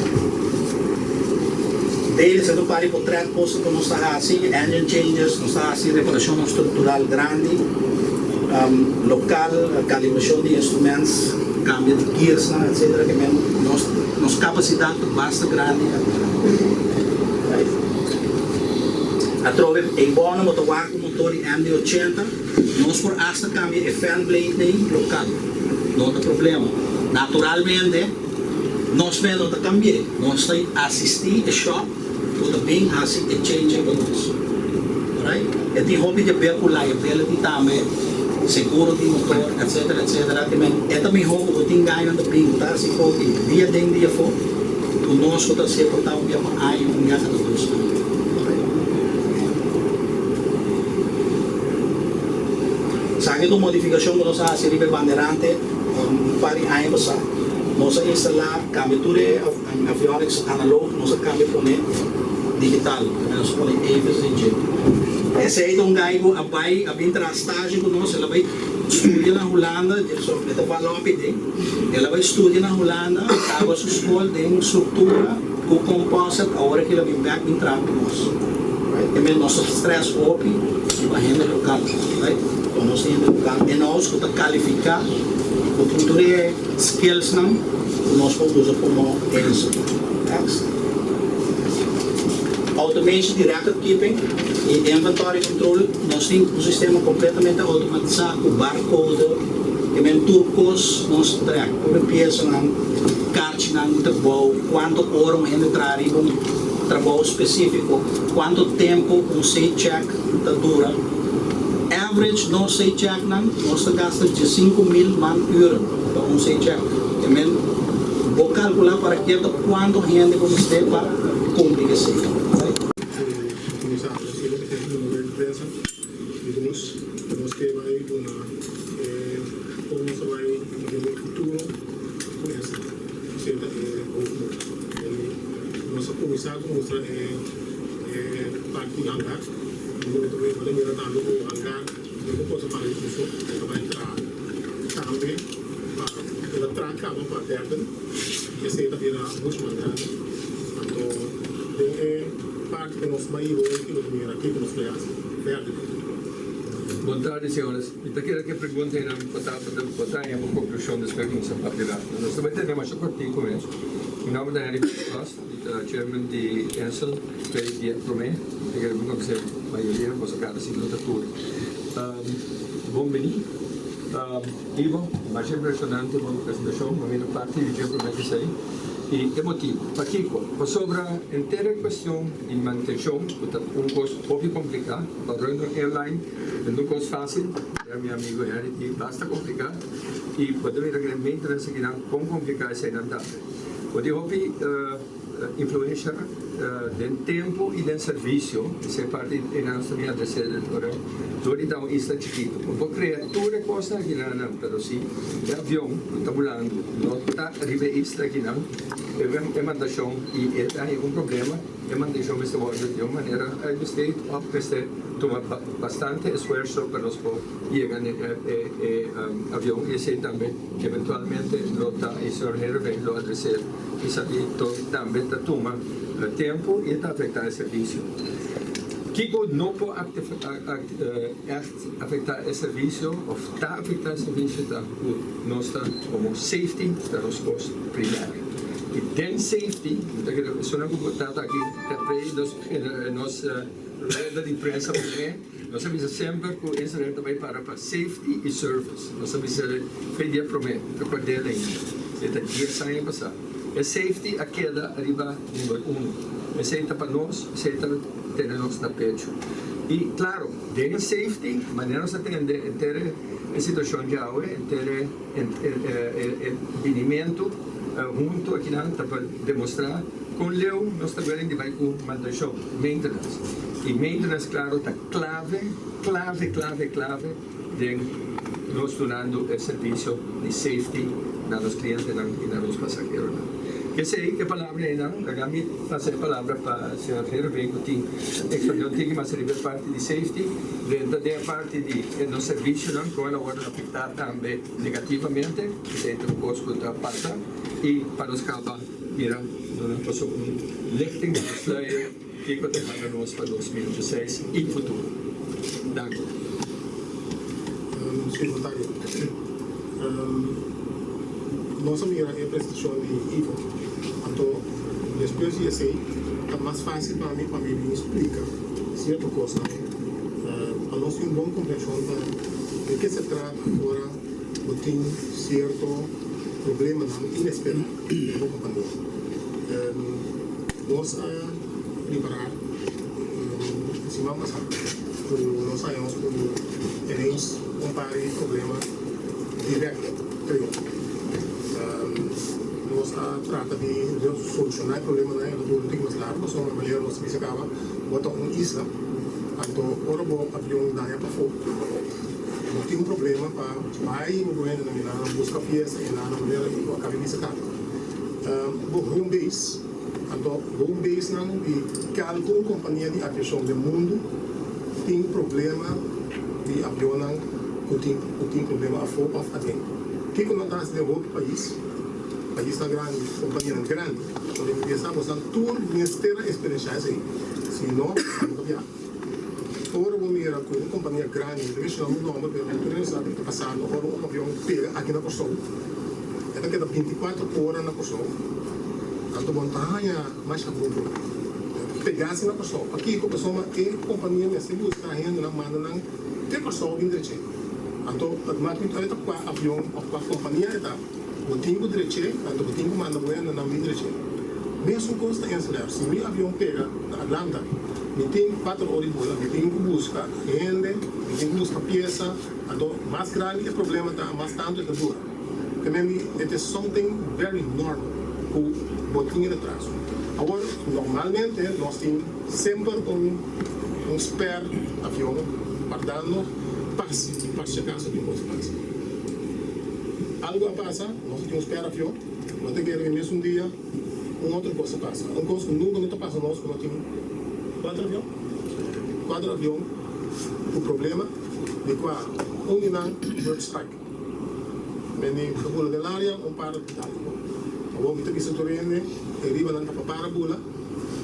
Daily sa ta un par di potret cosnan cu nos ta haci, engine changes, nos ta haci reparacionnan structural grandi, local, calibracion di instruments, cambia di gearsnan, etcetera ke men nos nos capacidad ta basta grandi. Right. Atrobe e bono bo ta wak un motor di MD 80, nos por hasta cambia e fan blade nei local. No ta problema. Naturalmente nos mes no ta cambi'e, nos ta asisti e shop cu ta bin haci e change pa nos. Alright? E tin hopi di haber cu liability tambe, seguro di motor etc etc. Te men e ta miho cu bo tin gainan ta bin cu ta haci hopi dia den dia afo cu nos cu ta haci'e por ta un bia pa aña, un bia cada dos aña. Esaki ta un modificacion cu nos a haci riba e banderante un par di aña pasa. Nos a instala, cambia tur e avionics analog, nos a cambia pone digital, nos a pone Avis den dje. Esey ta un guy cu a bay, a bin traha stage cu nos, el a bay studia na Hulanda, e ta Walopi den, el a bay studia na Hulanda, caba su school den structura. Ku composite awor aki lo bin bek bin traha ku nos, right? E men nos ta stress hopi riba hende lokal, right? Ku nos hende lokal in house ku ta kalifiká i ku tin tur e skillsnan ku nos por usa komo enso. Next. Automation di record keeping i inventory control, nos tin un sistema kompletamente outomatisá ku barcode, e men tur kos nos track, tur e piesanan, karchinan di trabou, Cuanto ora un hende traha riba un trabou specifico, cuanto tempo un C-check ta dura. Average nos C-checknan nos ta gasta 15,000 man uren pa un C-check. E men bo calcula para keto cuanto hende bo mester pa cumpli cu esey. Right? Cuminsa nos e loke ta duna di prensa di dos nos ke bai duna e kon nos ta bai den e futuro ku esaki. Esei ta e hoofdmoot. Nos a kuminsá ku mustra e parti di hangar. Nos ta bai mira tambe ku hangar no por cosa para di uso. E ta bai traha tambe pa el a traha kaba pa derden i esei ta bira muchu mas grandi. Anto den e parti ku nos bai hoy aki nos ta mira kiko nos bai hasi verder den futuro. Bon tardi señores. Mi ta kere ku e pregunta einan por ta por ta haña bo konklushon despues ku nos a papia rato. Nos ta bai tene masha kortiku mes. Mi nomber ta Henry Vast, mi ta chairman di Insel Trade di Prome. Mi ta kere bo konosé mayoria, boso kada si no ta tur. Bon bini. Ivo, masha impreshonante bo presentashon. Mi a mira parti di dje prome ku esei. I e motibu pakiko? Pasobra henter e kuestion di mantenshon ku ta un kos hopi kompliká pa run un airline. E no kos fásil, ya mi amigo Henry di basta kompliká i bo ta mira ku e maintenance akinan kon kompliká eseinan ta. Bo tin hopi influensha den tempu i den servisio, esei parti einan nos ta bin adresé ora dor di ta un isla chikitu. Bo por krea tur e kosnan akinan, pero si e avion ku ta bulando no ta riba e isla akinan, e mandashon i e ta haña un problema. E mantenshon mester wòrdu di un manera uitbesteed òf mester tuma bastante esfuerso pa nos por yega na e avion i esei tambe eventualmente lo ta i señor Heerenveen lo adres'é esaki tambe ta tuma tempu i e ta afektá e servisio. Kiko no por ègt afektá e servisio òf ta afektá e servisio ta ku nos ta komo safety ta nos kos primario. I den safety, mi ta kere esunnan ku ta ta aki ta prei nos nos rueda di prensa promé, nos a bisa semper ku Israel ta bai para pa safety i service. Nos a bisa fe dia promé, mi ta kòrd'el ainda, e ta dies aña pasá. E safety a keda riba number uno. Esei ta pa nos, esei ta tene nos na pechu. I klaro, den e safety, manera nos a tende henter e situashon djawe, henter e. E binimentu huntu akinan ta pa demostrá kon leu nos ta weren di bai ku mantenshon, maintenance. I maintenance klaro ta klave, klave, klave, klave den nos dunando e servisio di safety na nos klientenan i na nos pasaheronan. P'esei e palabra einan, laga mi pasa e palabra pa señor Hervey ku tin ekspanshon tiki mas riba e parti di safety, drenta den e parti di nos servisionan kon el a wòrdu afektá tambe negativamente, esei ta un kos ku ta pasa i pa nos kaba mira duna paso un lichting di nos sluier kiko ta manda nos pa 2016 i futuro. Danki. Señor Montaño, nos a mira e presentashon di Ivo, anto despues di esei ta mas fásil pa mi pa mi bin splika. Sierto kosnan pa nos tin un bon komprenshon pa di ke se trata ora bo tin sierto problemanan inesperá den bo kompania. Nos a ripará siman pasá ku nos haña nos ku ineens un par di problema dirèkt trio. Nos a trata di solushoná e problemanan e ta dura un tiki mas largu pasobra manera nos a bisa kaba Bo ta un isla, anto ora bo avion daña pafó, bo tin un problema pa bai bo hendenan di nan buska piesa i nan manera di bo a kabi bisa kaba. Bo home base, anto home basenan di kalkun kompania di aviashon den mundu tin problema di avionnan ku tin ku tin problema afó òf aden. Kiko nan ta hasi den hopi pais? Paisnan grandi, kompanianan grandi. Bo debe pensa bo san tur mester a experiencia esey, si no, bo ta biaha. Ora bo mira cu un compania grandi, mi ta menciona un nomber pero tur hende sa kico ta pasando, ora un avion pega aki na Corsou, e ta keda binticuatro ora na Corsou, anto bo no ta haya masha grupo pega asi na Corsou. Pakico? Pasobra e compania mester busca hendenan manda nan te Corsou bin dreche. Anto, het maakt niet uit op cua avion of cua compania e ta. Bo tin ku drech'é, anto bo tin ku manda bo hende nan bin drech'é. Mesun kos ta Inselair. Si mi avion pega na Atlanta, mi tin kuater ora di bula, mi tin ku buska hende, mi tin ku buska piesa, anto mas grandi e problema ta, mas tantu e ta dura. Te men di it is something very normal ku bo tin e retraso. Awor, normalmente nos tin semper un un spare avion wardando pa pa si acaso tin kos pasa. Algo a pasa, nos a tin un spera avion, no ta kere mi mesun dia un otro cos a pasa. Un cos cu nunca no ta pasa nos cu no tin cuater avion, cuater avion cu problema di cua un di nan bird strike. Mende ta bula den laria, un par dal di bo. Awor mi ta bisa tur hende e riba nan ta pa para bula,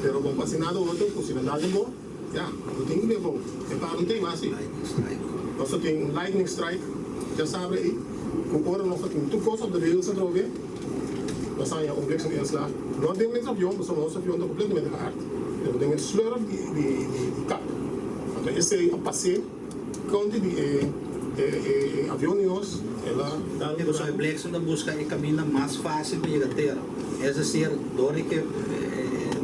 pero bon pa haci nada otro cu si nan dal den bo, Ya, bo tin ku bin afó. E par no tin mas si. Nos ta tin un lightning strike djasabra ei, ku ora nos ta tin tur kos op de rails atrobe, nos a haña un blikseminslag. No den mes avion, pasobra nos avion ta kompletamente geaard, pero den e slurf di di di kap. Anto esei a pas'é konti di e e e avion di nos, el a dal un Pasobra e buraku. bliksem ta buska e kaminda mas fásil pa yega tera. Es decir, dor di ke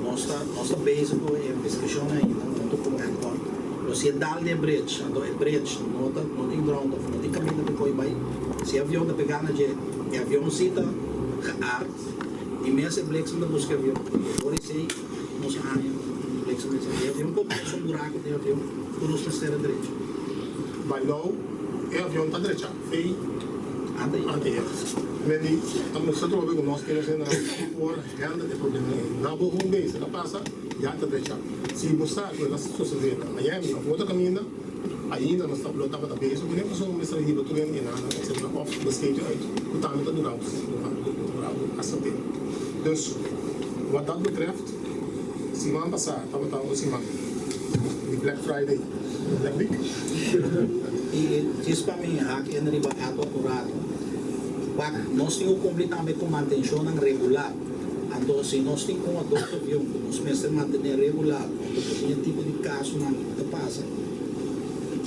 nos ta nos ta bezig ku e investigashon ainda huntu ku Edward, pero si e dal di e bridge, anto e bridge no ta no tin ground of no tin kaminda pa koe bai, si e avion ta pegá na dje, e avion si ta geaard i mes e bliksem ta buska e avion. Dor di esei nos a haña un bliksem den esei. E avion por pasa un buraku den e avion ku nos mester a drecha. By law e avion ta drecha. Ei anteayer men di a mustra trobe ku nos tin esei nan por handle e problema ei. Na bo home base el a pasa ya ta drecha. Si bo sa ku el a sosode na Miami of otro kaminda ainda nos lo tabata bezig kuné pasobra mester a hiba tur hende einan etcetera of besteed uit ku tambe ta dura hasta tempu. Dus wat dat betreft siman pasa tabata un siman di Black Friday. Black Week. I e djis pa mi hak en riba ato un rato. Wak, nos tin ku kumpli tambe ku mantenshonnan regular. Anto si nos tin un o dos avion ku nos mester mantené regular, anto bo tin e tipo di kasonan ku ta pasa,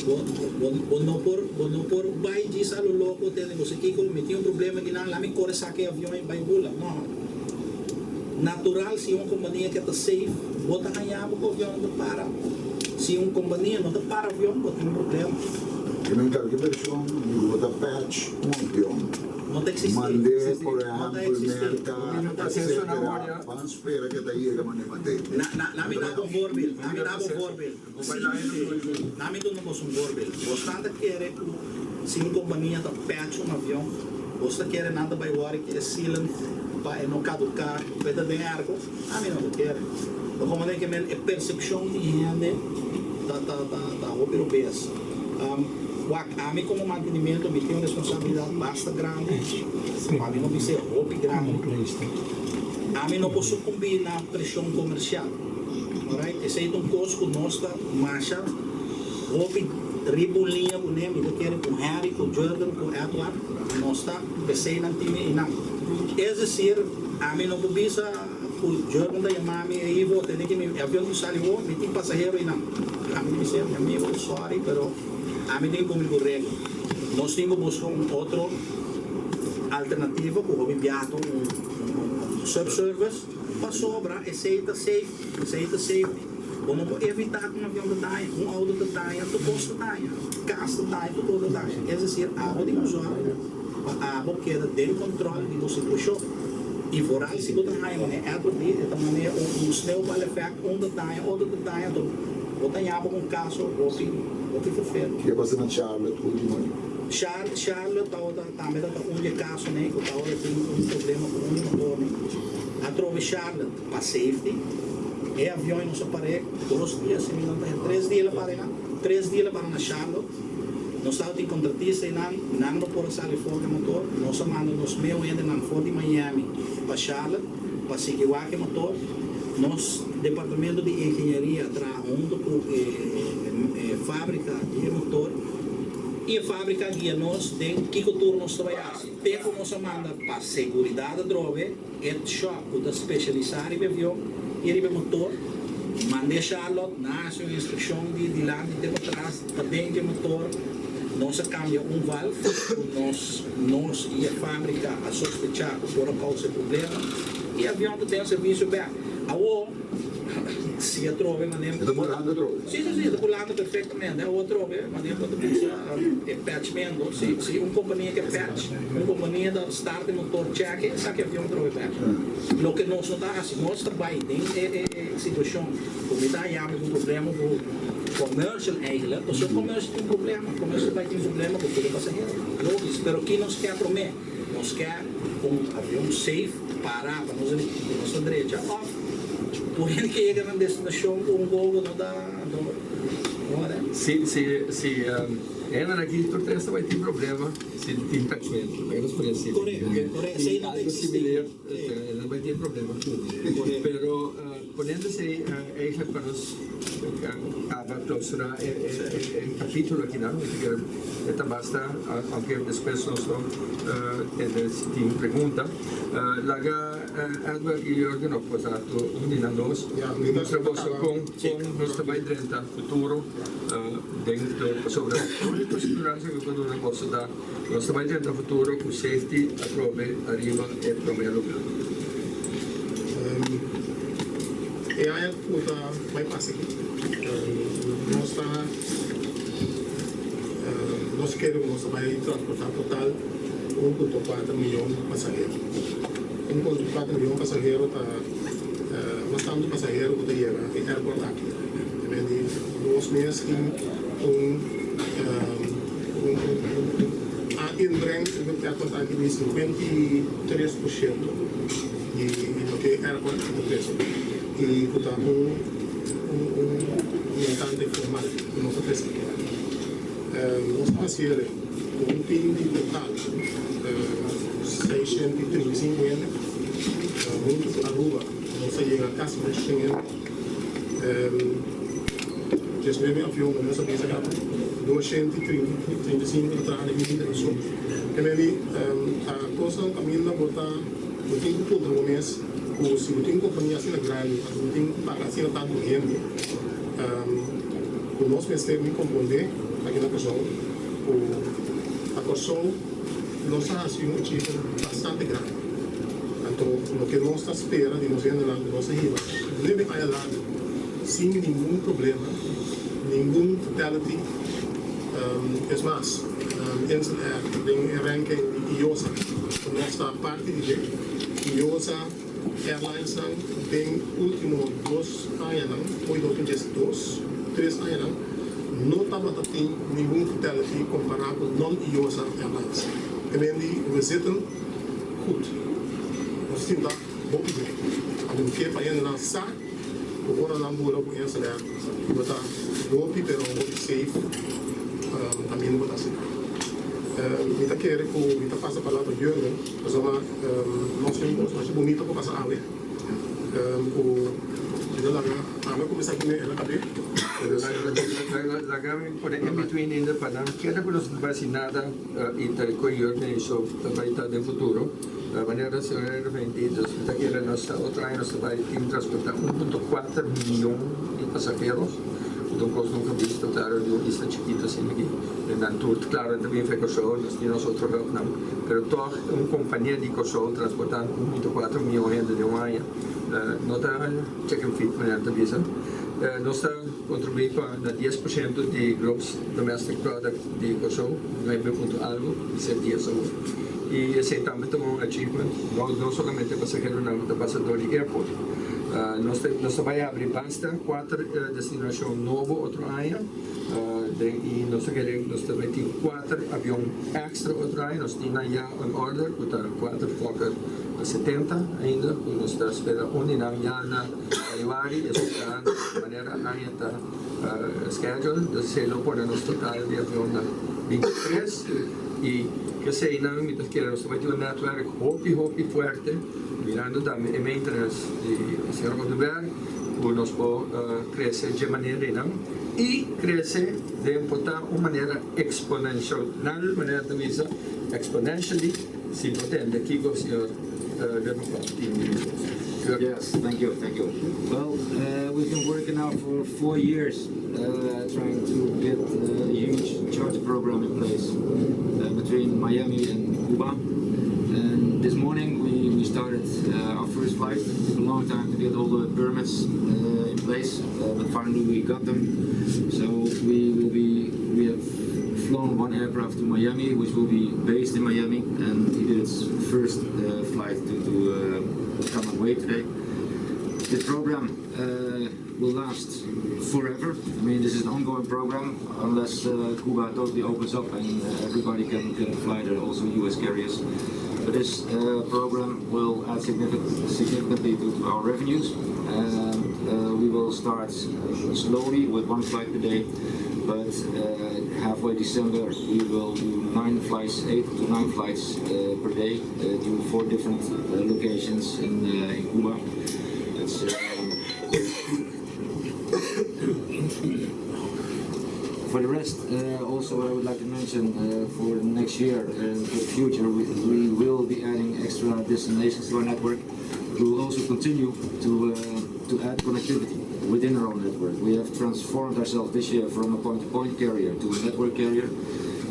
bo bo bo no por bo no por bai djis a lo loko tende bo si kiko mi tin un problema kinan la mi kore saka e avion i bai bula. No. Natural si un kompania ke ta safe bo ta haña bo ku avion ta para. Si un kompania no ta para avion bo tin un problema. Tin un kalke vershon di ku bo ta patch un avion, No ta eksistí. mand'é por No ta ehèmpel eksistí. Merka etsetera, ban spera ke ta yega mane mat'é. Na na na mi daba un voorbeeld, na mi daba un voorbeeld. Si, na mi duna bos un voorbeeld. Bos nan ta kere ku si un kompania ta patch un avion, bos ta kere nan ta bai wòri ku e sealant pa e no kaduká, pa e ta den airco? Ami no ta kere. Ta komo den ke men e persepshon di hende ta ta ta ta hopi robes. Wak, ami komo mantenimiento mi tin un responsabilidat basta grandi, pa mi no bis'é hopi grandi. Ami no por sukumbí na preshon komersial. Alright, esei ta un kos ku nos ta masha hopi riba un liña kuné, mi ta kere ku Henry, ku Jurgen, ku Edward, nos ta pesei nan tin einan. Es desir, ami no por bisa. ku Jurgen ta yama mi, Ivo, tende ku mi avion tin sali awor, mi tin pasahero einan. Ami tin bis'é, mi amigo, sorry, pero ami tin ku kumpli ku regla. Nos tin ku buska un otro alternativa ku hopi biaha ta un subservice pasobra esei ta safe, esei ta safety. Bo no por evitá ku un avion ta daña, un outo ta daña, tur kos ta daña, kas ta daña, tur kos ta daña. Es desir, abo tin ku zòrg pa abo keda den kòntròl di bo situashon. I vooral si bo ta haña manera Edward di, e ta manera un sneeuwbaleffect, un ta daña, otro ta daña, anto bo ta haña bo ku un kaso hopi, hopi ferfelu. Ke pasa na Charlotte ultimo aña? Charlotte tabata tambe tabata un di e kasonan ku tabata tin un problema ku un di motornan. Atrobe Charlotte. Pa safety, e avion e nos a par'é dos dia, si mi no ta hera, tres dia el a para einan, tres dia el a para na Charlotte. Nos tabatin kontratista einan, nan no por a sali for ku e motor, nos a manda nos meu hendenan for di Miami pa Charlotte pa sigui wak e motor. Nos departamento di ingenieria a traha hunto ku e fábrika di e motor i e fábrika a guia nos den kiko tur nos ta bai hasi. Te ku nos a manda pa seguridat atrobe. E shop ku ta spesialisá riba e avion i riba e motor, mand'é Charlotte, nan a hasi un inspekshon di dilanti te patras, paden dje motor. Nos a kambia un valf ku nos nos i e fábrika a sospechá ku por a kousa e problema i e avion ta den servisio bèk. Awor, si atrobe manera. E ta bulando atrobe? Si, si, si, e ta bulando perfektamente. Awor atrobe manera bo ta bisa e patchmento, si, si un kompania ke patch. Un kompania ta start e motor chèk e sa ke avion trobe bèk. Loke nos no ta hasi, nos ta bai den e situashon ku mi ta haña mi ku problema ku commercial eigenlijk, pasobra commercial tin problema, commercial bai tin problema ku tur e pasahero, logis, pero ki nos ke promé? Nos ke un avion safe para pa nos ku nos ta drecha òf tur hende ke yega nan destinashon ku un gogo no ta no Si si si hende aki tur tres ta bai tin problema. Si tin pachmentu, laga nos pone así. Correcto, correcto. Esei no ta Algo existi. similar, no bai tin problema. Correcto. Pero poniendo esei eigenlijk pa nos caba clausura e e capítulo aki nan, mi ta kere e ta basta, aunke despues nos lo tende si tin pregunta. Laga Edward y Jurgen of boso un di nan dos mustra boso con nos ta bai drenta futuro. Den pasobra úniko speransa ku por duna boso ta nos ta bai drenta futuro ku safety atrobe ariba e promé lugá. E aña ku ta bai pasa aki nos ta nos kere ku nos ta bai transportá total 1.4 miyon pasahero. 1.4 miyon pasahero ta mas tantu pasahero ku ta yega e airport aki. Te di nos mes tin un un a inbreng riba e airport aki di 53% di loke e airport aki ta trese y cu ta un un un montante formal cu nos ta trese aki. Nos ta haciele cu un team di total 635 hende hunto cu Aruba nos a yega casi 800 hende. 19 avion ku nos a bisa kaba, 235 ta traha den maintenance. E meni ta kosnan kaminda bo ta bo tin ku puntra bo mes ku si bo tin un kompania asina grandi anto bo tin ku paga asina tantu hende ku nos mester bin komprondé aki na Kòrsou ku na Kòrsou nos a hasi un achievement bastante grandi. Anto loke nos ta spera di nos hendenan ku nos a hiba nuebe aña largu sin ningun problema, ningun fatality, es mas, Insel Air den e ranking di IOSA ku nos ta parti di dje, IOSA Airlinesnan den ultimo dos añanan, hoy 2012, tres añanan, no tabata tin ningun fatality kompará ku non-IOSA Airlines. E men di we zitten Goed, nos tin ta hopi bon. Algun ke pa hendenan sa ku ora nan bula ku Insel Air bo ta hopi pero hopi safe kaminda bo ta asina. Mi ta kere ku mi ta pasa palabra Jurgen pasobra nos tin un kos masha bunito ku pasa awe ku mi ta laga ami a kuminsá kuné el a kab'é. Laga mi pone in between ainda pa nan keda ku nos no bai hasi nada. Y ta cu Jurgen y so ta bay ta den futuro. Manera señor Erwin di, dus mi ta kere nos ta otro aña nos ta bai tin transporta 1.4 miyon di pasaheros, ku ta un kos nunka bisto, klaro di un isla chikito asina aki. Den nan tur, klaro nan ta bin fe Kòrsou, nos tin nos otro hubnan, pero tòg un kompania di Kòrsou transportando 1.4 miyon hende den un aña no ta chicken feed manera nan ta bisa. Nos ta kontribuí pa na 10% di gross domestic product di Kòrsou, nuebe punto algu, bisa dies awor. I esei tambe ta un achievement, no no solamente pasaheronan ku ta pasa dor di airport. Nos ta nos ta bai habri basta kuater destinashon nobo otro aña den i nos ta kere nos ta bai tin kuater avion èkstra otro aña. Nos tin nan ya on order ku ta kuater Fokker 70 ainda ku nos ta spera un di nan ya na januari, esei ta manera aña ta schedule, dus esei lo pone nos total di avion na 23 y eseinan mi ta kere nos ta bai tin un netwerk hopi hopi fuerte mirando tambe e maintenance di señor Oduber cu nos por crece dje manera einan y crece den por ta un manera exponencial manera ta bisa exponentially si bo tende kico señor Devenport tin di bisa. Yes, thank you, thank you. Well, we've been working now for 4 years trying to get a huge charter program in place between Miami and Cuba. And this morning we started our first flight. It took a long time to get all the permits in place, but finally we got them. So we have flown one aircraft to Miami, which will be based in Miami, and he did its first flight to Camagüey today. This program will last forever. I mean, this is an ongoing program unless Cuba totally opens up and everybody can fly there, also US carriers. But this program will add significantly to our revenues, and we will start slowly with one flight per day. But halfway December, we will do nine flights, eight to nine flights per day to four different locations in Cuba. It's for the rest, also what I would like to mention for next year and for the future, we will be adding extra destinations to our network. We will also continue to add connectivity within our own network. We have transformed ourselves this year from a point-to-point carrier to a network carrier.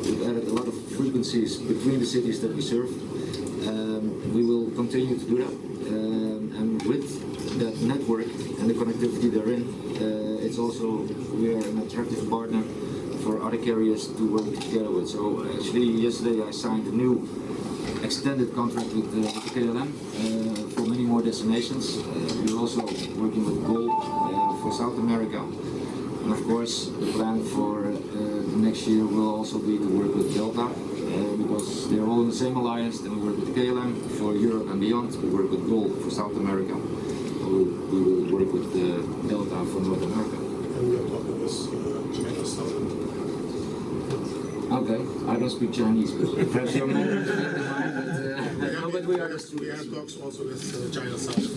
We've added a lot of frequencies between the cities that we serve. We will continue to do that. And with that network and the connectivity therein, it's also we are an attractive partner for other carriers to work together with. So actually, yesterday I signed a new extended contract with KLM for many more destinations. We're also working with GOL for South America. And of course, the plan for next year will also be to work with Delta because they're all in the same alliance. Then we work with KLM for Europe and beyond. We work with GOL for South America. We will work with Delta for North America. And we are talking with China Southern. Okay, I don't speak Chinese, but perhaps your mandarin is better than mine. But no, but we are We have talks also with China Southern, so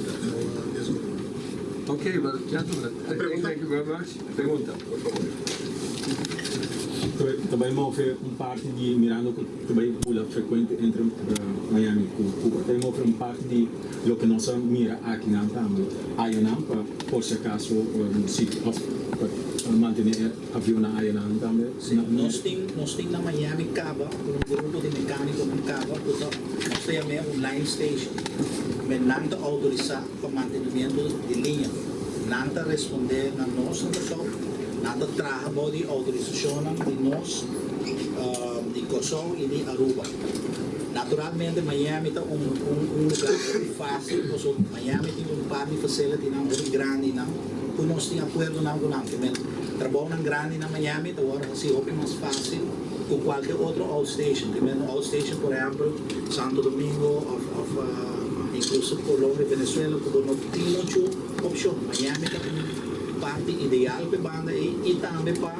this good. Okay, well, gentlemen, I think thank you very much. Pregunta, por fabor. Tambe move un parti di mirando ku tambe bula frekuente entre Miami ku Cuba. Tambe move un parti di loke nos a mira akinan tambe. Ayanan pa por si akaso si òf pa mantené avion ayanan tambe. Si, nos tin na Miami kaba un grupo di mekániko na kaba, ku nos ta yama un line station. Men nan ta outorisá pa mantenimiento di liña. Nan ta respondé na nos na Kòrsou, nan ta traha di outorisashon di nos, di Kòrsou i di Aruba. Naturalmente, Miami ta un lugá masha fásil, pasobra Miami tin un par di facility nan hopi grandi nan, ku nos tin akuerdo nan ku nan, men trabou nan grandi na Miami, ta awor asina hopi mas fásil ku kualke otro outstation. Men outstation, por ehèmpel, Santo Domingo òf inkluso Colombia, Venezuela, ku no tin muchu opshon. Miami ta un parti ideal pa banda ei i tambe pa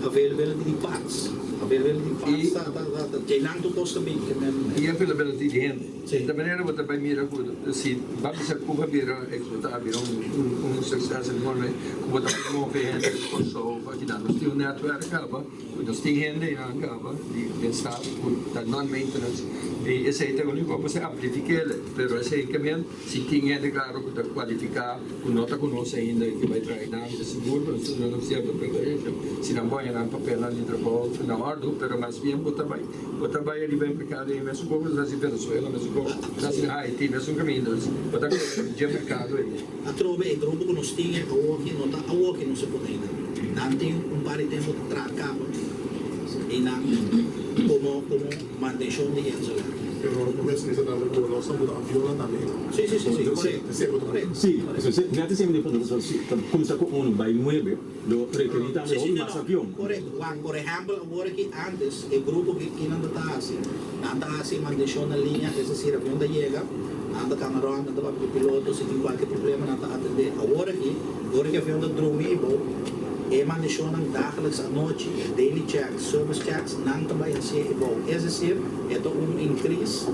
Availability di parts. Availability di parts ta ta ta ta djeinan tur kos ta bin ke men. E availability di hende. Si. Di ta manera bo ta bai mira ku si ba bisa Cuba bira explota bira un un succes enorme ku bo ta move hende di Kòrsou pa kinan. Nos tin un netwerk kaba ku nos tin hende einan kaba di den staf ku ta non maintenance i esei ta uniko pa ser amplifikele pero esei ke men Si tin hende klaro ku ta kualifiká ku no ta ku nos ainda i ke bai traha nan, ta sigur ku nos ta duna nan sierto preferensia si nan pone nan papelnan di trabou na òrdu, pero mas bien bo ta bai bo ta bai riba e merkado ei mesun kos ku ta hasi Venezuela, mesun kos ku ta hasi na Haiti, mesun kaminda bo ta kore dje merkado ei. Atrobe e grupo ku nos tin e awoki no ta awoki nos a pone einan. Nan tin un par di tempu ta traha kaba einan komo komo. Mantenshon di Insel Air. Pero bo mester bisa tambe ku nos ta muda avionnan tambe. Sí, sí, sí, sí, korekto. Esei bo ta Korekto. Sí, net esei mi di puntra, si ta kuminsá ku unu bai nuebe, lo rekerí tambe hopi mas avion. Korekto. Wak, por ehèmpel, awor aki ántes e grupo ki kinan ta ta hasi, nan ta hasi mantenshon na liña, es desir avion ta yega, nan ta kana rònt, nan ta papia ku piloto, si tin kualke problema nan ta atendé. Awor aki, ora ku e avion ta drumi i bou, e mantenshonnan dageliks anochi, daily checks, Service checks nan ta bai hacié e bou. Es decir, e ta un increase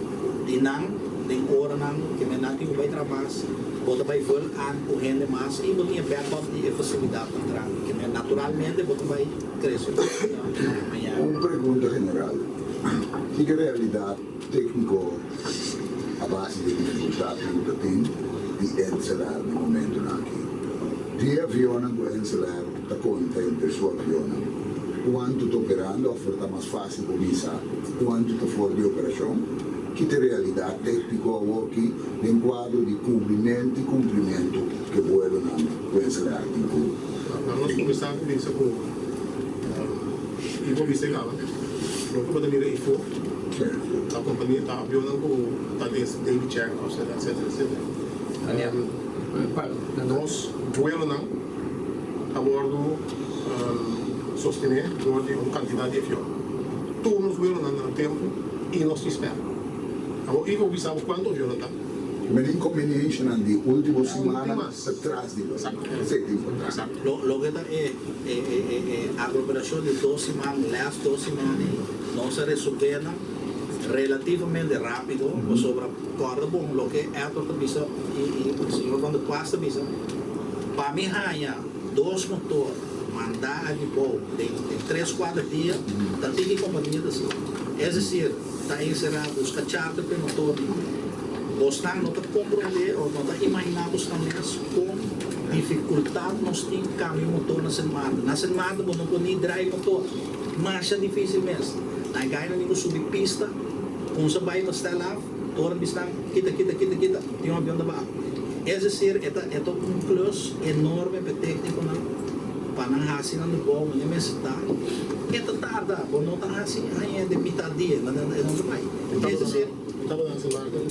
di nan den oranan ke men nan tin ku bai traha mas, bo ta bai vul aan ku hende mas i bo tin e backup di e facilidadnan grandi ke men naturalmente bo ta bai crece na Miami. Un pregunta general, Kiko realidad tecnico a base di dificultadnan cu ta tin di Enselar na momentonan aki? Di e avionnan cu Enselar ta conta entre su avionnan, cuanto ta operando of por ta mas facil pa bisa cuanto ta for di operacion? Ki ta e realidad tecnico awoki den cuadro di cubrimento y cumplimento cu e vuelonan cu Enselar tin cu Nan nos cuminsa cu bisa cu y bo bisa e caba loke bo ta mira eyfo ta compania ta avionnan cu ta den daily check etcetera etcetera. Nos vuelonan ta wordo sostene door di un cantidad di avion. Tur nos vuelonan ta na tempo y nos tin spera. Awor Ivo bisa bo cuanto avionnan ta. Men inconveniencianan di ultimo simannan ta tras di nos. Esey ta importante. Loke ta e aglomeracion di dos siman, last dos siman ey, nos a resolve nan relativamente rapido pasobra Corda bon loke Edward ta bisa y señor Van der Plas ta bisa, pa mi haña dos motor manda aki bou den tres cuater dia ta tin ki compania ta haci. Es decir, ta encera busca charter p'e motornan. Bosnan no ta comprende o no ta imagina bosnan mes con dificultad nos tin cambia un motor na Sint Maarten. Na Sint Maarten bo no por ni draai motor, masha dificil mes. Na e gainan tin cu subi pista. Kunsa bai pa stel af, toren bisnan kita kita kita kita, tin un avion ta baha. Es decir, e ta e ta un klus enorme pa e tecniconan pa nan haci nan trabou manera mester ta. E ta tarda, bo no ta haci haña den mitad dia, e no ta bai. Es decir. Mi tabata na Sint Maarten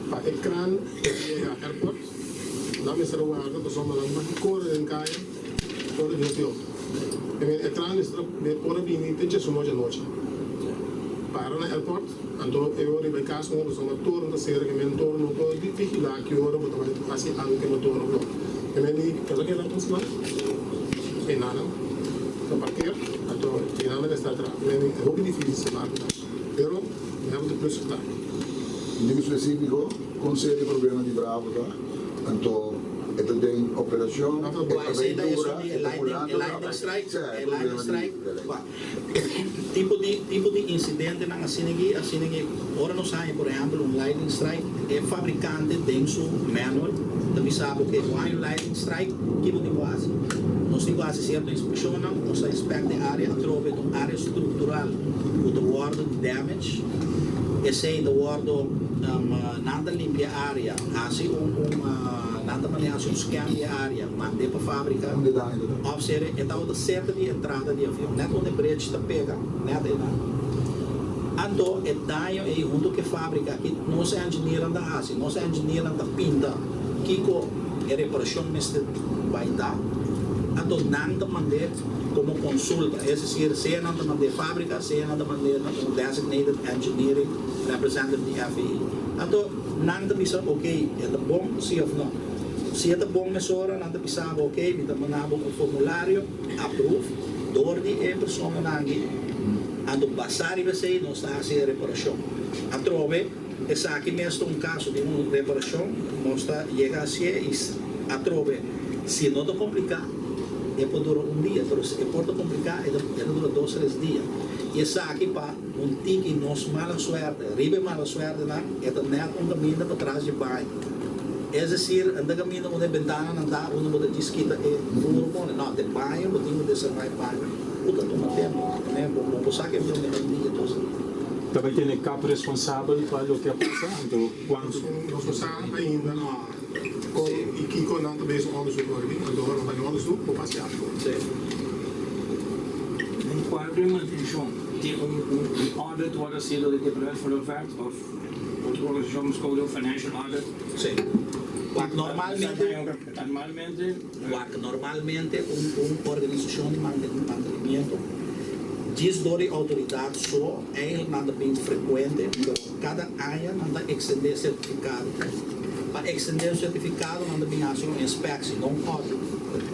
pa e kran yega airport, nan mester a warda pasobra nan no por kore den kaya ora di hopi auto. E kran mester a por a bini te djesunochi anochi para na airport. Anto e ora riba e cas un persona torno ta cera ke men torno no por vigila ki ora bo ta bai haci algo ke motor of no. E men di ta keda un siman e nana ta parkeer anto e nana mester a traha. E men di e hopi dificil siman pero mi tabata plus klaar. Diu specifico con serio e problema di Bravo ta, anto e ta den operacion, e ta bay dura, e ta bulando caba. Sea e problema di. Tipo di tipo di incidentenan asina aki, asina ki ora nos haña por ehempel un lightning strike, e fabricante den su manual ta bisa bo ke bo haña un lightning strike ki bo tin ku hasi. Nos tin ku hasi cierto inspeccionnan, nos ta inspect e area atrobe ta un area structural ku ta wordo damage, esey ta wordo nan ta limpia e area, hasi un un nan ta maneha hasi un scan di e area, mand'e pa fabrica. Of sere e tabata serka di entrada di avion, net unda e bridge ta pega, net einan. Anto e daño ei hunto ku e fabrika aki, nos engineernan ta hasi, nos engineernan ta pinta kiko e reparashon mester bai ta. Anto nan ta mand'é komo konsulta, es desir, sea nan ta mand'é fabrika, sea nan ta mand'é na un designated engineering representative di FAA. Anto nan ta bisa, ok, e ta bon, si of no. Si e ta bon mesora, nan ta bisa bo, ok, mi ta manda bo un formulario, approve. dor di e personanan aki, anto basá riba esei nos ta hasi e reparashon. Atrobe esaki mes ta un kaso di un reparashon, nos ta yega hasié i atrobe si no ta kompliká e por dura un dia, pero si e por ta kompliká e ta dura dos tres dia. I esaki pa un tiki nos mala suerte, riba e mala suertenan e ta nèt un kaminda patras dje baño. Es desir, unda kaminda unda e bentananan ta, unda bo ta djis kita e vloer pone. No, te baño bo tin ku desarmá e baño. Ku ta tuma tempu. Pone bo bo por sa ke avion den un dia, dos dia. Ta bai tene kap responsabel pa loke a pasa? Anto kuantu? Nos no sa ainda kon i kiko nan ta bezig onderzoek ora di. Anto ora nan haña onderzoek bo pasa e afko. Den kuadro di mantenshon tin un audit wòrdu hasi dor di Departamento van Luchtvaart òf otro organisashon meskos den un financial audit? Sí. Wak normalmente. Normalmente. Wak normalmente un un organisashon di mantenimiento djis dor di outoridat so eigenlijk nan ta bin frekuente pero kada aña nan ta ekstendé sertifikado. Pa ekstendé un sertifikado nan ta bin hasi un inspeksie, no un audit.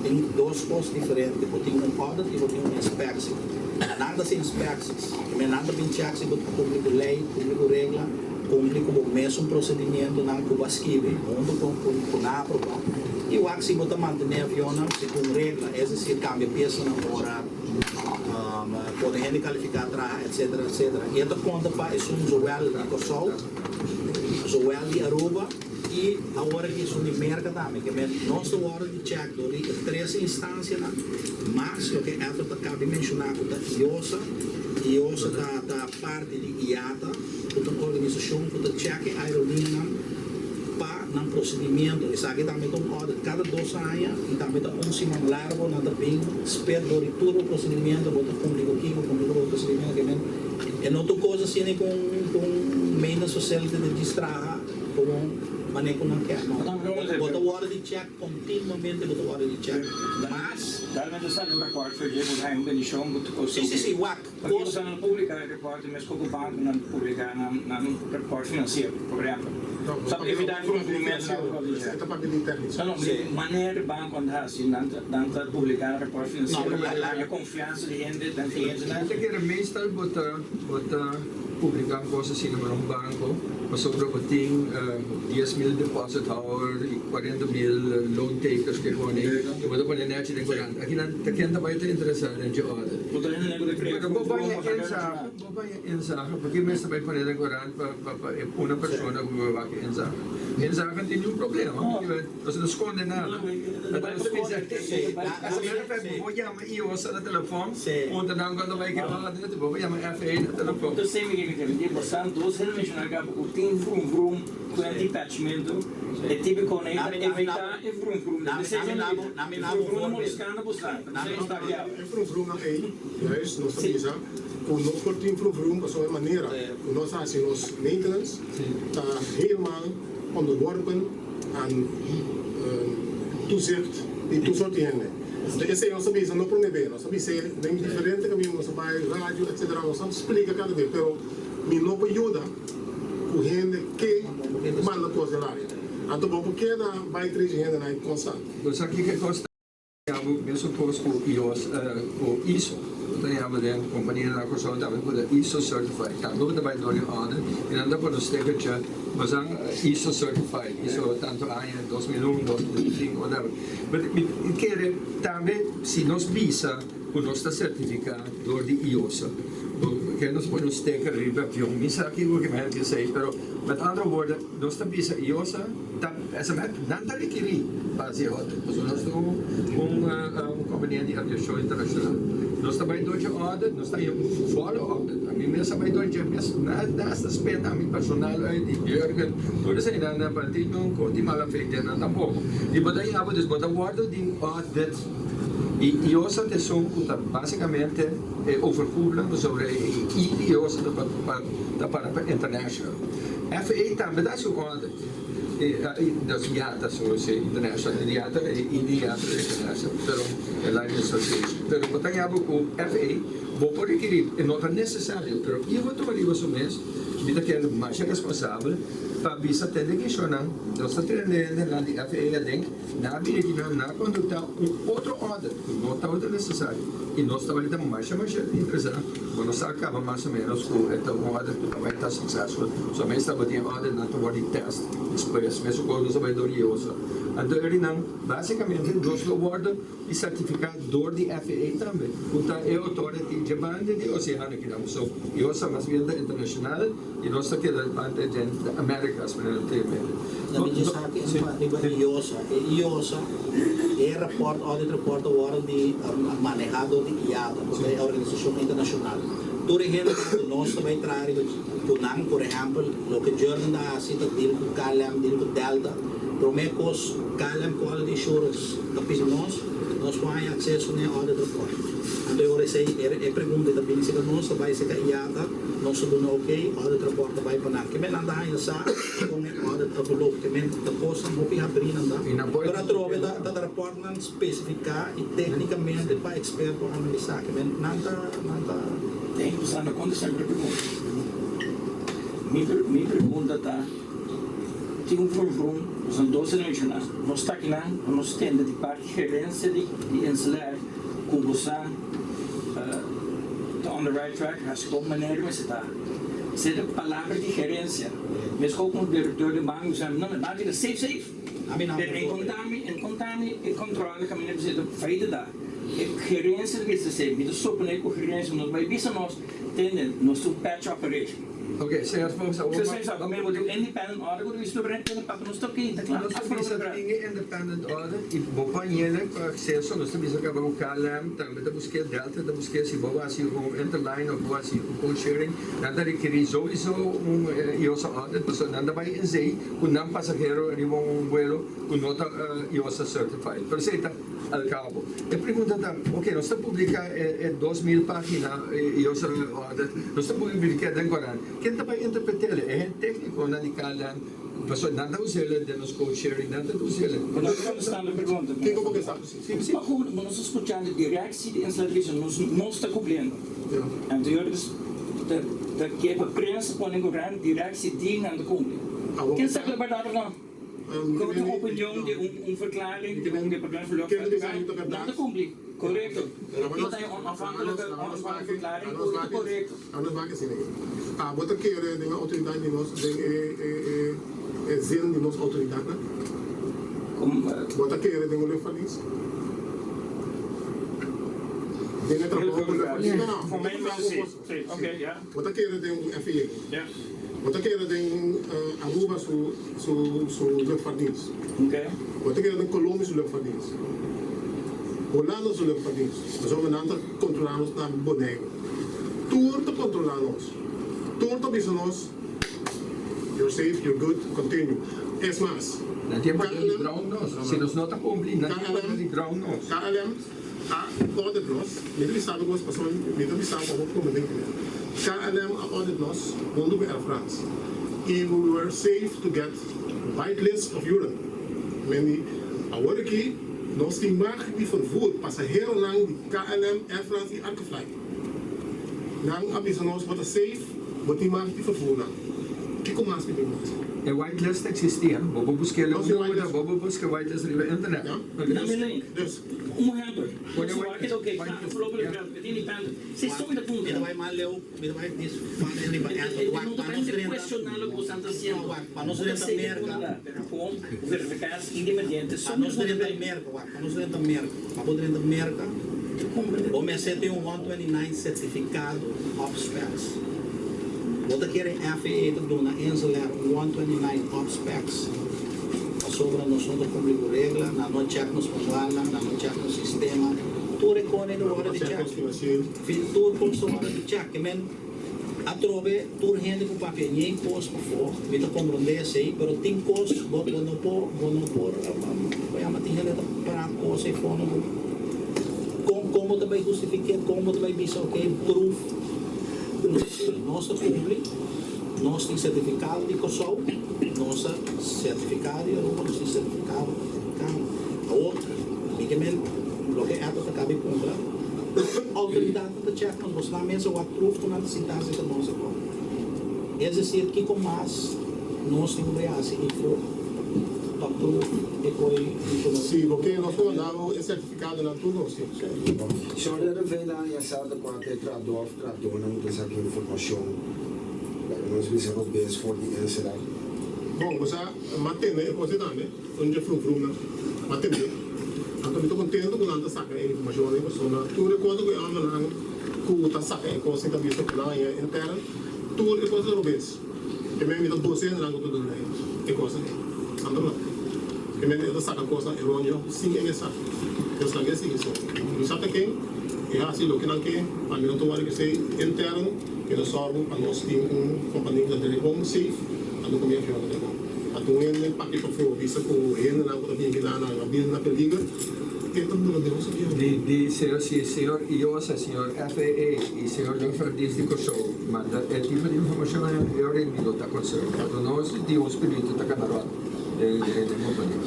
Tin dos kos diferente, bo tin un audit i bo tin un inspeksie. Nan ta hasi inspeksies, nan ta bin chèk si bo ta kumpli ku lei, kumpli ku regla. Kumpli ku bo mesun prosedimentunan ku bo a skibi huntu ku ku nan a aprobá i wak si bo ta mantené avionnan segun regla, es desir kambia piesanan ora pone hende kalifiká traha etsetera etsetera. I e ta konta pa esun zowel di Kòrsou, zowel di Aruba i awor aki esun di Merka tambe. Ke men nos ta wòrdu di chèk dor di e tres instansianan mas loke Edward a kaba di menshoná ku ta IOSA. IOSA ta parti di IATA. Ku ta un organisashon ku ta chèk e aerolíneanan pa nan prosedimiento. Esaki tambe ta un audit kada dos aña i tambe ta un siman largo nan ta bin spet dor di tur bo prosedimiento, bo ta kumpli ku kiko, kumpli ku bo prosedimiento. Ke men e no tur kos asina ku un ku un maintenance facility ta djis traha komo manera ku nan ke. No, bo ta wòrdu di chèk kontinuamente bo ta wòrdu di chèk. Mas. Realmente sali un rapòrt for dje bo ta haña un bendishon ku tur kos ta Sí, sí, sí, wak. Pakico sa nan publica e report mes cu cu banconan publica nan nan report financiero, por ehempel? Sa pa evita e cumplimiento nan report financiero. No, no, di manera di banconan ta haci, nan ta nan ta publica nan report financiero pa haña confiansa di hende, nan clientenan. Mi ta kere meestal bo ta bo ta publica un cos asina pa un banco pasobra bo tin 10,000 deposit houder y 40,000 loan takers ke gewoon ei y bo ta pone nechi den corant. Akinan ta ken ta bai ta interesa den dje audit. Pero bo baña inzage, bo baña inzage, porque mester bai pone den corant pa pa pa e una persona cu bo wak inzage. Inzage no tin niun problema, nos no sconde nada. As a matter of fact, bo yama IOSA na telefon, puntra nan cuando bai ki audit, bo yama FAA na telefon. Ku e detachmento e típiko nan ta evitá e vrum vrum. E vrum vrum molestando bo sa. E vrum vrumnan ei, juist nos ta bisa ku no por tin vrum vrum pasobra e manera ku nos a hasi nos maintenance ta helemaal onderworpen aan toezicht di tur soort di hende. Entonces esei nos ta bisa no prome be, nos ta bis'é den diferente kaminda, nos ta bai radio etcetera, nos ta splika kada be, pero mi no por yuda. Ku hende ke manda kos den área. Anto bo por keda bai trece hendenan ei konstant. Bo sa kiko e kos ta yama mesun kos ku ios ku iso. Bo ta yama den kompania na Kòrsou tambe ku ta iso certified. Tambe bo ta bai dor di audit i nan ta pone un stickertje bo sa iso certified, iso tantu aña 2001, 2005 whatever. But mi kere tambe si nos bisa ku nos ta sertifiká dor di IOSA. Ke nos pone un sticker riba avion? Mi sa kiko ke men ke esei, pero met andere woorden, nos ta bisa IOSA ta esei nan ta rekirí pa hasi e audit, pasobra nos ta un un kompania di aviashon internashonal. Nos ta bai dor dje audit, nos ta haña un volle audit. Ami mes a bai dor dje mes, nada spera ami personal uit di Jurgen, tur eseinan nan pa tin un kos di mala fe den nan tampoko. I bo ta yaba, dus bo ta wòrdu di audit. I IOSA ta esun ku ta básikamente e overkoepelende pasobra e I di IOSA ta pa ta para pa international. FAA tambe ta hasi un audit. Dus IATA so si international IATA e I di IATA ta international pero Airline Association. Pero bo ta yaba ku FAA bo por rekirí e no ta nesesario pero i bo tuma riba su mes mi ta kere masha responsabel. Pa bisa tende ki shownan, nos ta trende hendenan di FAA aden, nan a bini akinan, nan a conducta un otro audit cu no tabata necesario y nos tabata masha masha interesa, bo nos a caba mas o menos cu e ta un audit cu ta bay ta successful, so mes tabatin audit nan ta wordi test despues, mesun cos nos a bay door IOSA. Anto erinan basicamente nos lo wordo. I sertifiká dor di FAA tambe, ku ta e authority dje banda di oseano akinan. So, IOSA mas bien ta internashonal i nos ta keda banda dje Americas, manera nan ta yam'é. Na mi dje sa ki un riba IOSA. E IOSA, e rapòrt, audit report ta wòrdu di manehá dor di IATA, ku ta e organisashon internashonal. Tur e hendenan ku nos ta bai traha riba ku nan, por ehèmpel, loke Jurgen ta hasi ta deal ku KLM, deal ku Delta. Promé kos, KLM Quality Assurance ta pidi nos, nos por haña akseso na e audit report. Anto e ora esei e pregunta ta bini serka nos, ta bai serka IATA, nos ta duna ok, audit report ta bai pa nan. Ke men nan ta haña sa kon e audit a verloop, ke men ta kosnan hopi habrí nan ta. Pero atrobe ta ta raportnan spesifiká i téknikamente pa eksperto analisá. Ke men nan ta nan ta. Thank you, Sandra. Kontestá mi pregunta. Mi pregunta ta. Tin un vrumvrum, nos nan dos a menshoná. Nos ta akinan pa nos tende di parti gerensia di InselAir ku bo sa ta on the right track, hasi kon manera mester ta. Esei ta palabra di gerensia. Meskos ku un direktor di banko bisa mi, no, mi banko ta safe safe. Pero e konta mi, e konta mi e kontrole kaminda bisa ta feite ta. E gerensia ta bisa safe. Mi ta suponé ku gerensia no ta bai bisa nos, tende, nos ta un patch operation. Ok, señor Fox, awor Señor Fox, awor bo tin independent audit ku ta bisa superintendent papia nos ta ok, ta kla. Nos ta bisa tin e independent audit i bo por yende ku akseso, nos ta bisa kaba ku KLM tambe ta busk'é, Delta ta busk'é, si bo hasi un interline òf bo hasi un code sharing, nan ta rekerí souiso un IOSA audit pasobra nan ta bai en zee ku nan pasahero riba un vuelo ku no ta IOSA certified. Pero esei ta. Al cabo. E pregunta ta, ok, nos ta publica e 2000 pagina y os nos ta publica den Corant. Ken ta bay interpretele? E hende tecniconan di KLM, pasobra nan ta usele den nos code sharing, nan ta usele. Bo no ta contestando e pregunta. Kico bo ke sa precies? Si, pa cu bo nos ta scuchando directie di Inselvision, nos no sta cubriendo. Anto yo ta ta ke pa prensa pone Corant directie di nan ta cumpli. Ken sa cu e berdad of no? Ku ta opinion di un verklaring di un departamento van Luchtvaart nan ta kumpli korekto. Bo ta un onafhankelijke onafhankelijke verklaring ku ta korekto. Anos wak asina ei. Abo ta kere den e outoridat di nos den e zin di nos outoridatnan? Bo ta kere den un luchtvaartdienst? Den e trabou ku luchtvaartdienst? No, no. Bo ta kere den un FAA? Bo ta kere den Aruba su su su luchtvaartdienst. Bo ta kere den Colombia su luchtvaartdienst. Hulanda su luchtvaartdienst. Pasobra nan ta controla nos na Boneiru. Tur ta controla nos. Tur ta bisa nos, you're safe, you're good, continue. Es mas, Nan tin pa di ground nos. Si nos no ta cumpli, nan tin pa di ground nos. KLM a audit nos, mi ta bisa bo pasobra mi ta bisa bo pa bo tuma den kuné. KLM a audit nos huntu ku Air France i we were safe to get white list of Europe. Mendi awor aki nos tin mag di vervoer pasaheronan di KLM, Air France i Arkefly. Nan a bisa nos bo ta safe, bo tin mag di vervoer nan. Kiko mas mi tin ku hasi? E white list ta existi, ha? Bo por busk'e Nos tin white list. Bo por buska white list riba internet. Ja. Dame link. Dus. Un ehempel. Si bo a keda oké, ta afgelopen week e tin independent. Si esaki ta puntra. Mi ta bai mas leu, mi ta bai dis fana riba Apple. Wak, pa nos drenta. No, wak, pa nos drenta Merka. Pa nos drenta Merka, wak, pa nos drenta Merka. Pa bo drenta Merka, bo mester tin un 129 sertifikado op specs. Bo ta kere FAA ta duna Inselair un 129 op specs pasobra nos no ta kumpli ku regla, nan no check nos manualnan, nan no check nos sistema. Tur e kone ta wòrdu di check. Tur kos ta wòrdu di check. Ke men atrobe tur hende ku papia ñei kos pafó, mi ta komprondé esei, pero tin kos bo bo no por bo no por bo yama tin hende ta praat kos ei fono bo kon kon bo ta bai hustifiké kon bo ta bai bisa oke proof nos ta kumpli nos tin sertifikado di Kòrsou nos ta sertifikado di Aruba nos tin sertifikado amerikano awor mi ke men loke Apple ta kaba di kumpra outoridatnan ta chèk nos bosnan mes a wak proof ku nan ta sinta serka nos akò es desir kiko mas. Nos tin ku bai hasi ifo pa proof e koi di ku nos. Si bo ke nos por manda bo e sertifikadonan tur nos tin. Señor de Rivera ya sa ta kua ta e trahadó òf trahadónan ku ta saka informashon laga nos bisa robes for di Inselair. Bon, bo sa mantene e kos ei tambe, un dje fru frumnan mantene. Anto mi ta kontento ku nan ta saka e informashon ei pasobra tur e kos ku e hòmbernan ku ta saka e kos ei ta bisa ku nan haña intern, tur e kos ta robes. Primer mi ta dosentenan ku ta duna e kosnan ei. Nan ta blòk. Primer e ta saka kosnan eróneo sin e mesa. Nos nan ke sigui so. Mi sa ta ken i hasi loke nan ke, pa mi no ta wòrdu kesei intern, mi ta sòrgu pa nos tin un kompania ku ta deri bon, safe, anto ku mi avion ta deri bon. Pa tur hende papia pafó bisa ku hendenan ku ta bini kinan nan a bini na peliger. E ta duna den nos avion. Di di señor si señor Iosa, señor FAA y señor Luftvaartdienst di Kòrsou manda e tipo di informashon e ora mi lo ta concerned. Pasobra nos di un spiritu ta cana rond den den den compania.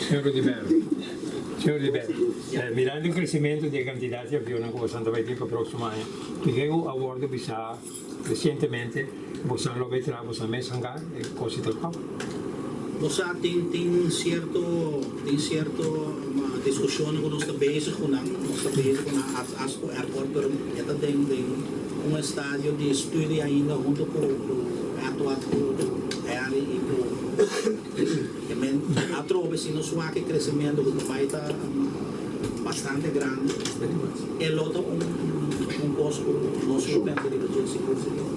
Señor Rudibert, señor Rudibert, mirando e crecimento di e cantidad di avionnan cu boso ta bay tin pa proximo aña, kico a wordo bisa Recientemente bosan lo bay traha bosan mes hangar e cos y tal cua? Bo sa tin tin cierto tin cierto discusionnan cu nos ta bezig cu nan, nos ta bezig cu nan as as cu airport pero e ta den den un estadio di studie ainda hunto cu cu Edward cu Harry y cu e men atrobe si nos wak e crecemento cu ta bay ta bastante grandi e lo ta un un cos cu nos lo pensa riba dje sigur sigur.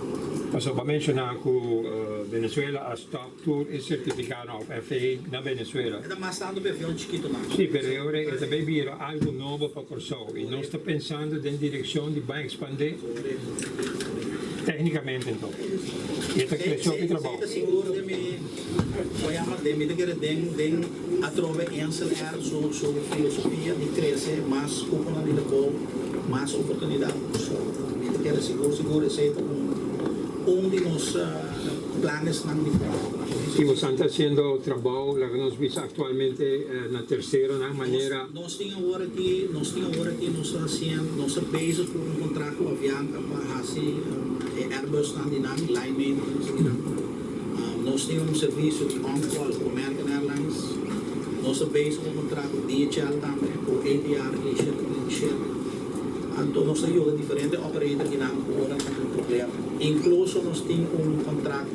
Pasobra bo a menciona cu Venezuela a stop tur e certificado of FAA na Venezuela. E ta mas tanto pa e avion chikitonan. Si, pero e ora e ta bay bira algo nobo pa Corsou y nos ta pensando den direccion di bay expande tecnicamente enton. Y e ta crece hopi trabao. Esey ta sigur den mi, bo yama den mi ta kere den den atrobe Insel Air su su filosofia di crece mas cuponan di trabou, mas oportunidad. So mi ta kere sigur sigur esey ta un un di nos planesnan di trabou. Y bosan ta haciendo trabou, laga nos bisa actualmente na terceronan manera. Nos tin awor aki, nos tin awor aki, nos ta haciendo, nos ta bezig cu un contract cu Avianca pa haci e Airbusnan di nan, line maintenance di nan. Nos tin un servicio di on-call cu American Airlines. Nos ta bezig cu un contract cu DHL tambe, cu ATR, Asia Clean Ship. Anto nos ta yuda diferente operator di nan cu ora nan tin problema. Incluso nos tin un contract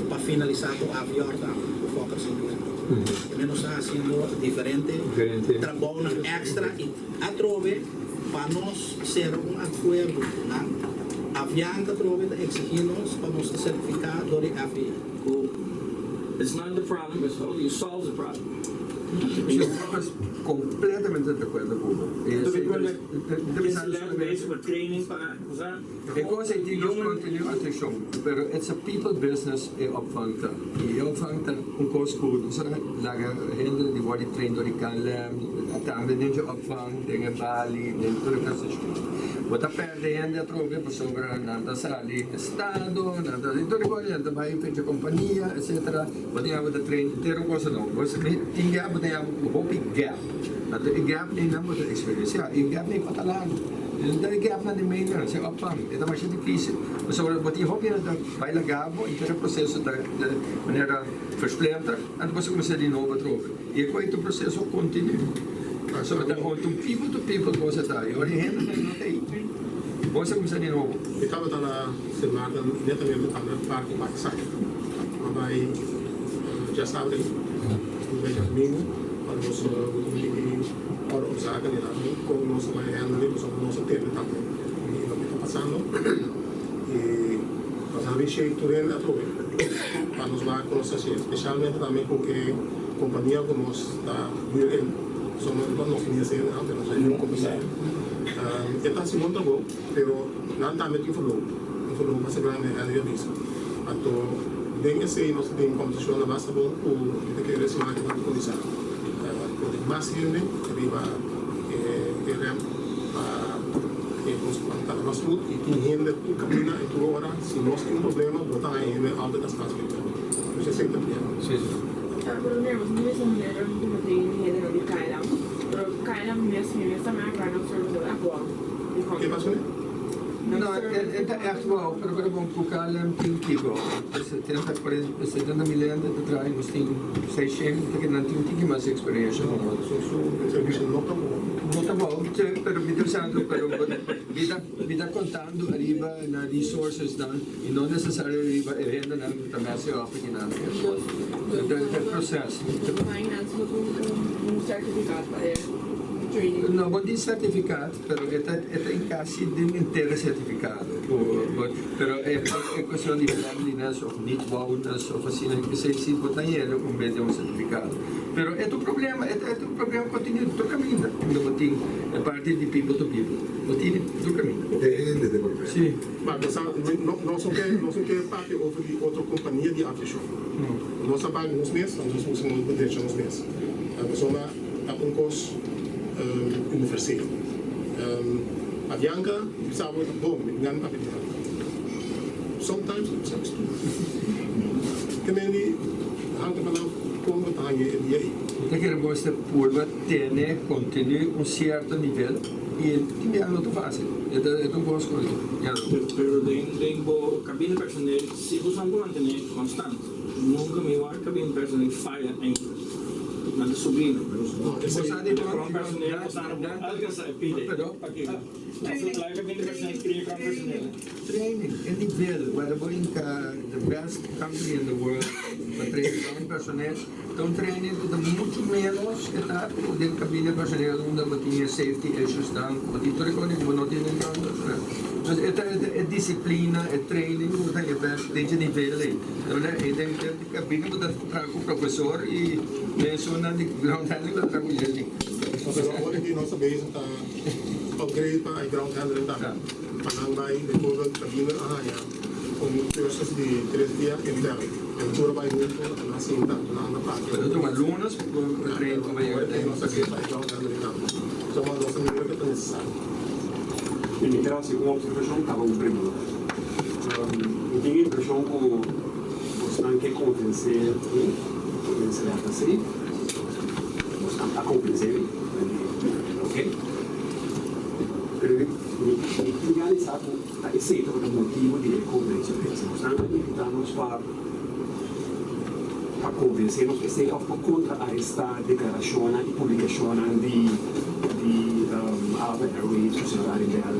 pa finalisa cu Avior tambe, cu Fokker 50. Tambe nos ta haciendo diferente trabounan extra y atrobe pa nos cera un acuerdo cu nan, Avianca atrobe ta exigi nos pa nos ta certifica door di FAA. Cu it's not the problem, it's how you solve the problem. Mi ta completamente di acuerdo cu bo. E cos ey tin nos continu atencion, pero it's a people business e opvang ta. Y e opvang ta un cos cu nos a laga hende di wordi train door di KLM, tambe den dje opvang, den e bali, den tur e cosnan. Bo ta perde hende atrobe pasobra nan ta sali estado, nan ta tur e cos, nan ta bay fecha compania, etcetera. Bo tin abo ta train entero cosa no. Bo tin gap bo tin abo cu hopi gap. Anto e gap ei nan bo ta experiencia. E gap ei pa ta largo. Enton e gap nan di maintenance e opvang e ta masha dificil. Pasobra bo tin hopi hende ta bay laga bo entero e proceso ta di manera versplinter anto bo sa cuminsa di nobo atrobe. Y e coe ta un proceso continu. Pasobra ta un people to people cosa ta. Y ora e hende no ta ei bo sa cuminsa di nobo. Mi tabata na Sint Maarten netamente pa parti pa esaki. Ma bai djasabra ei, mi bai djadumingu pa nos bo tin di orde op zaken di nan kon nos ta bai handle pasobra nos a tende tambe di loke ta pasando i nos a reshape tur hende atrobe pa nos wak kon nos ta hasi especialmente tambe ku e kompania ku nos ta huur in pasobra nos no tin esei antes nos a huur un kompania e ta hasi bon trabou. Pero nan tambe tin verloop, un verloop mas grandi Henry a bisa. Anto den esei nos ta tin kombersashon na basta bon ku mi ta kere siman aki nan ta kuminsá pone mas hende riba e rèmp pa e kosnan ta mas smooth i tin hende tur kaminda i tur ora si nos tin un problema bo ta haña hende altijd na stas riba. Dus esei ta bien. Pero mira, boso no mester manera como tin hendenan di KLM, pero KLM mes mi mes ta mira ku nan service a bon. Ke pasó? No, e ta echt wel, pero pero bon ku KLM tin kiko, 70, 40, 70 mil hende ta traha, nos tin 600, ta keda nan tin un tiki mas eksperensha ku nos. Servicio no ta bon. No ta bon, pero mi ta bisando, pero mi ta mi ta kontando ariba na resources nan i no nesesario riba e hendenan ku ta mester òf kinan. Ta e proces. Finance no tin un certificaat pa e training. No bo tin certificaat, pero e ta e ta casi den henter e certificado. Pero e e cuestion di friendliness of niet woudness of asina esey si bo ta yega un bes den un certificado. Pero e ta un problema, e ta un problema continu tur caminda unda bo tin e parti di people to people. Bo tin tur caminda. E hende ta e problema. Si. Ma bo sa, nos no ke nos no ke papia over di otro compania di aviacion. Nos a paga nos mes, nos nos por drecha nos mes. Pasobra ta un kos universeel. Avianca sa bo ta bon, mi gana papia di nan. Sometimes mi sa stupid. Te men di hanka pa nan kon bo ta haña e dia ei. Mi ta kere bo mester purba tene kontinu un sierto nivel i tin biaha no ta fásil. E ta e ta un kos ku ya no. Pero den den bo kabina personeel si bo san por mantené konstant. Nunka mi wak kabina personeel faya ainda. Nan ta subindo. Bo sa di Ground personeel bo sa no por alkansa e pide. Pakiko? Laga kabina personeel kria ground personeel. Training, e nivel where bo hinka the best company in the world pa train ground personeel ta un training ku ta muchu menos ke ta ku den kabina personeel unda bo tin e safety issues nan ku bo tin tur e kos ku bo no tin den ground personeel. Entonces e ta e disiplina, e training ku bo ta invest den dje nivel ei. E den kabina bo ta traha ku profesor i esunnan di ground handling bo ta traha ku leerling. Pero awor aki nos ta bezig ta upgrade pa e ground handling tambe. Pa nan bai bijvoorbeeld kabina a haña un cursus di tres dia interno. En tur a bai hunto, nan a sinta, nan anda papia. Pero tuma lunas pa train pa bai Awor aki nos ta upgrade pa e ground handling tambe. So nos ta mira ke ta necesario. Mi kier hasi un observashon kaba un pregunta. Mi tin e impreshon ku bosnan ke konvensé mi ku Insel ta safe. Bosnan a konvensé mi, oke. Pero mi mi tin gana di sa ku ta esei tabata motibu di e konvensimentu. Bosnan a invitá nos pa pa konvensé nos esei òf pa kontra-arestá deklarashonnan i publikashonnan di di Ava Airways ku señor Arrindell.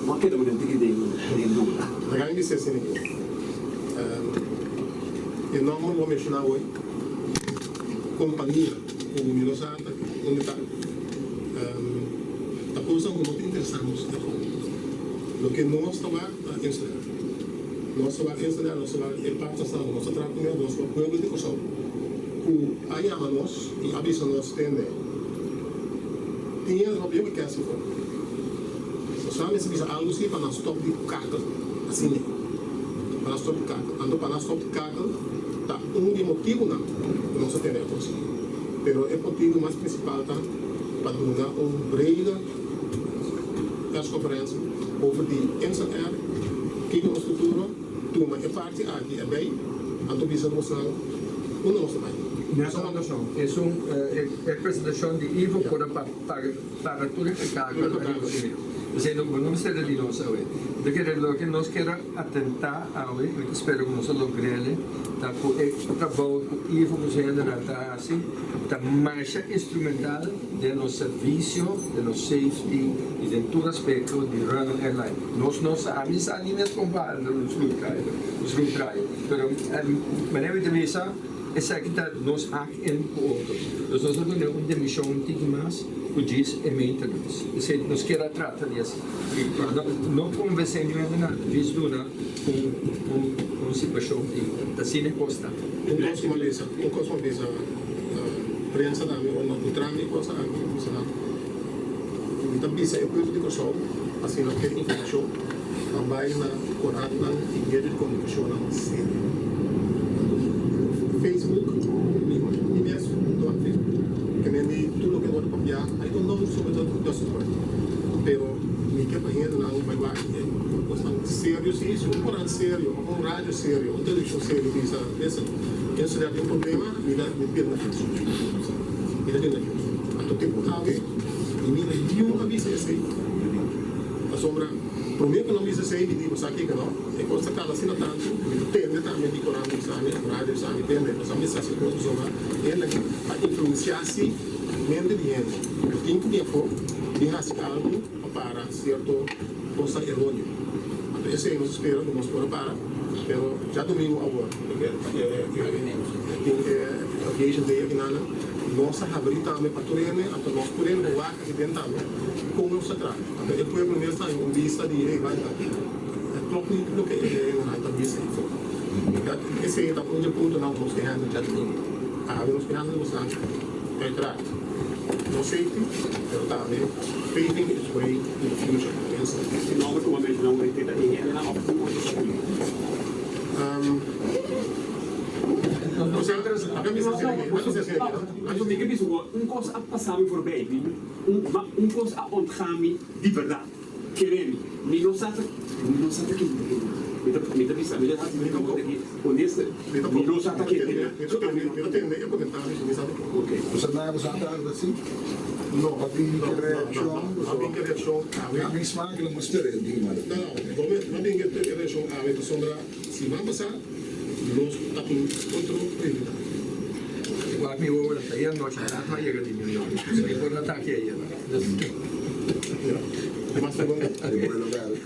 No a keda mi den tiki den den duda. Laga mi bisa esei aki. E nòmber bo a menshoná awor, kompania ku mi no sa ta unda ta, ta kosnan ku no ta interesá nos at all. Loke nos ta wak ta Insel Air. Nos ta wak Insel Air, nos ta wak e partnersnan ku nos ta traha kuné, nos ta wak pueblo di Kòrsou ku a yama nos i a bisa nos tende tin hende ta papia ku kèsi for. Nos a mester bisa algu si pa nan stòp di kakel asina ei. Pa nan stòp di kakel. Anto pa nan stòp di kakel ta un di e motibunan ku nos a tene e kos. Pero e motibu mas prinsipal ta pa duna un brede persconferentie over di Insel Air, kiko nos futuro, tuma e parti aki erbij, anto bisa nos nan unda nos ta bai. Nelson Anderson, esun e presentacion di Ivo por a paga tur e cargo ariba su mes. Esey no no mester ta di nos awe. Mi ta kere loke nos kier a atenta awe, mi ta spera ku nos a logr'el, ta ku e trabou ku Ivo ku su hendenan ta hasi ta masha instrumental den nos servisio, den nos safety i den tur aspekto di run un airline. Nos no sa, ami sa ni mes kon pa un schroefdraaier, pero manera mi ta bisa esaki ta nos hak en ku otro. Dus nos a duna un dimishon un tiki mas ku djis e maintenance. Esei nos kier a trata di esei. No konvensé niun hende nada, djis duna un un situashon di ta asina e kos ta. Un kos ku mi a bisa, un kos ku mi a bisa prensa tambe ora nos entra mi kos aki, mi bisa nan, mi ta bisa e pueblo di Kòrsou asina ke informashon nan bai na korantnan i medio di komunikashonnan serio. Facebook, mi mes no wak Facebook, ke men di tur loke wòrdu papiá, I don't know sobre todo doesn't work, pero mi ke pa hendenan bai wak e kosnan serio si, si un korant serio òf un radio serio, un televishon serio bisa listen, Insel Air tin un problema, mi ta mi bira na Houston, mi ta bira na Houston. Anto tempu awe mi mira niun a bisa esei, pasobra. P'esei mi di, Bo sa kiko no? E kos ta kaba asina tantu, mi ta tende tambe di korant bisa mi, radio bisa mi, tende, pasobra mi sa si kos pasobra hende a influensiá si mente di hende. Bo tin ku bin afó bin hasi algu pa para sierto kosnan eróneo. Anto esei nos a spera ku nos por a para, pero djadumingu awor tin e Aviation Day akinan, nos a habrí tambe pa tur hende, anto nos tur hende por wak aki den tambe kon nos ta traha. Anto e pueblo mes ta haña un bista di hey banda, e klòp ni loke e hendenan ta bisa ei. Esei ta un di e puntonan ku nos ke handle djadumingu. Awe nos ke handle nos uiteraard no safety, pero tambe paving its way to the future. E nòmber ku bo a menshoná un rete ta e hendenan òf un otro skol? Mi ke bisa bo un kos a pasa mi forbij, un kos a ontga mi di bèrdat. Kere mi, mi no sa ta, mi no sa ta ken ta kende. Mi ta, mi ta bisa, mi ta hasi mi pregunta aki honesto, mi no sa ta ken ta kende. Mi ta tende, mi ta tende e komentario si mi sa ta ken. Ok. Bo sa nada bo sa ta algo asi? No, Pa bin no, ke no, no, reakshon, no a bin ke reakshon awe. Na mi smaak lo mo spera e dima. No, no, no me, no a bin ke reakshon awe pasobra siman pasá nos ta tin otro prioridad. Wak mi wowo nan ta e anochi rato a yega di New York. Mi por no ta aki ayer. Mas pregunta? Di bueno bel.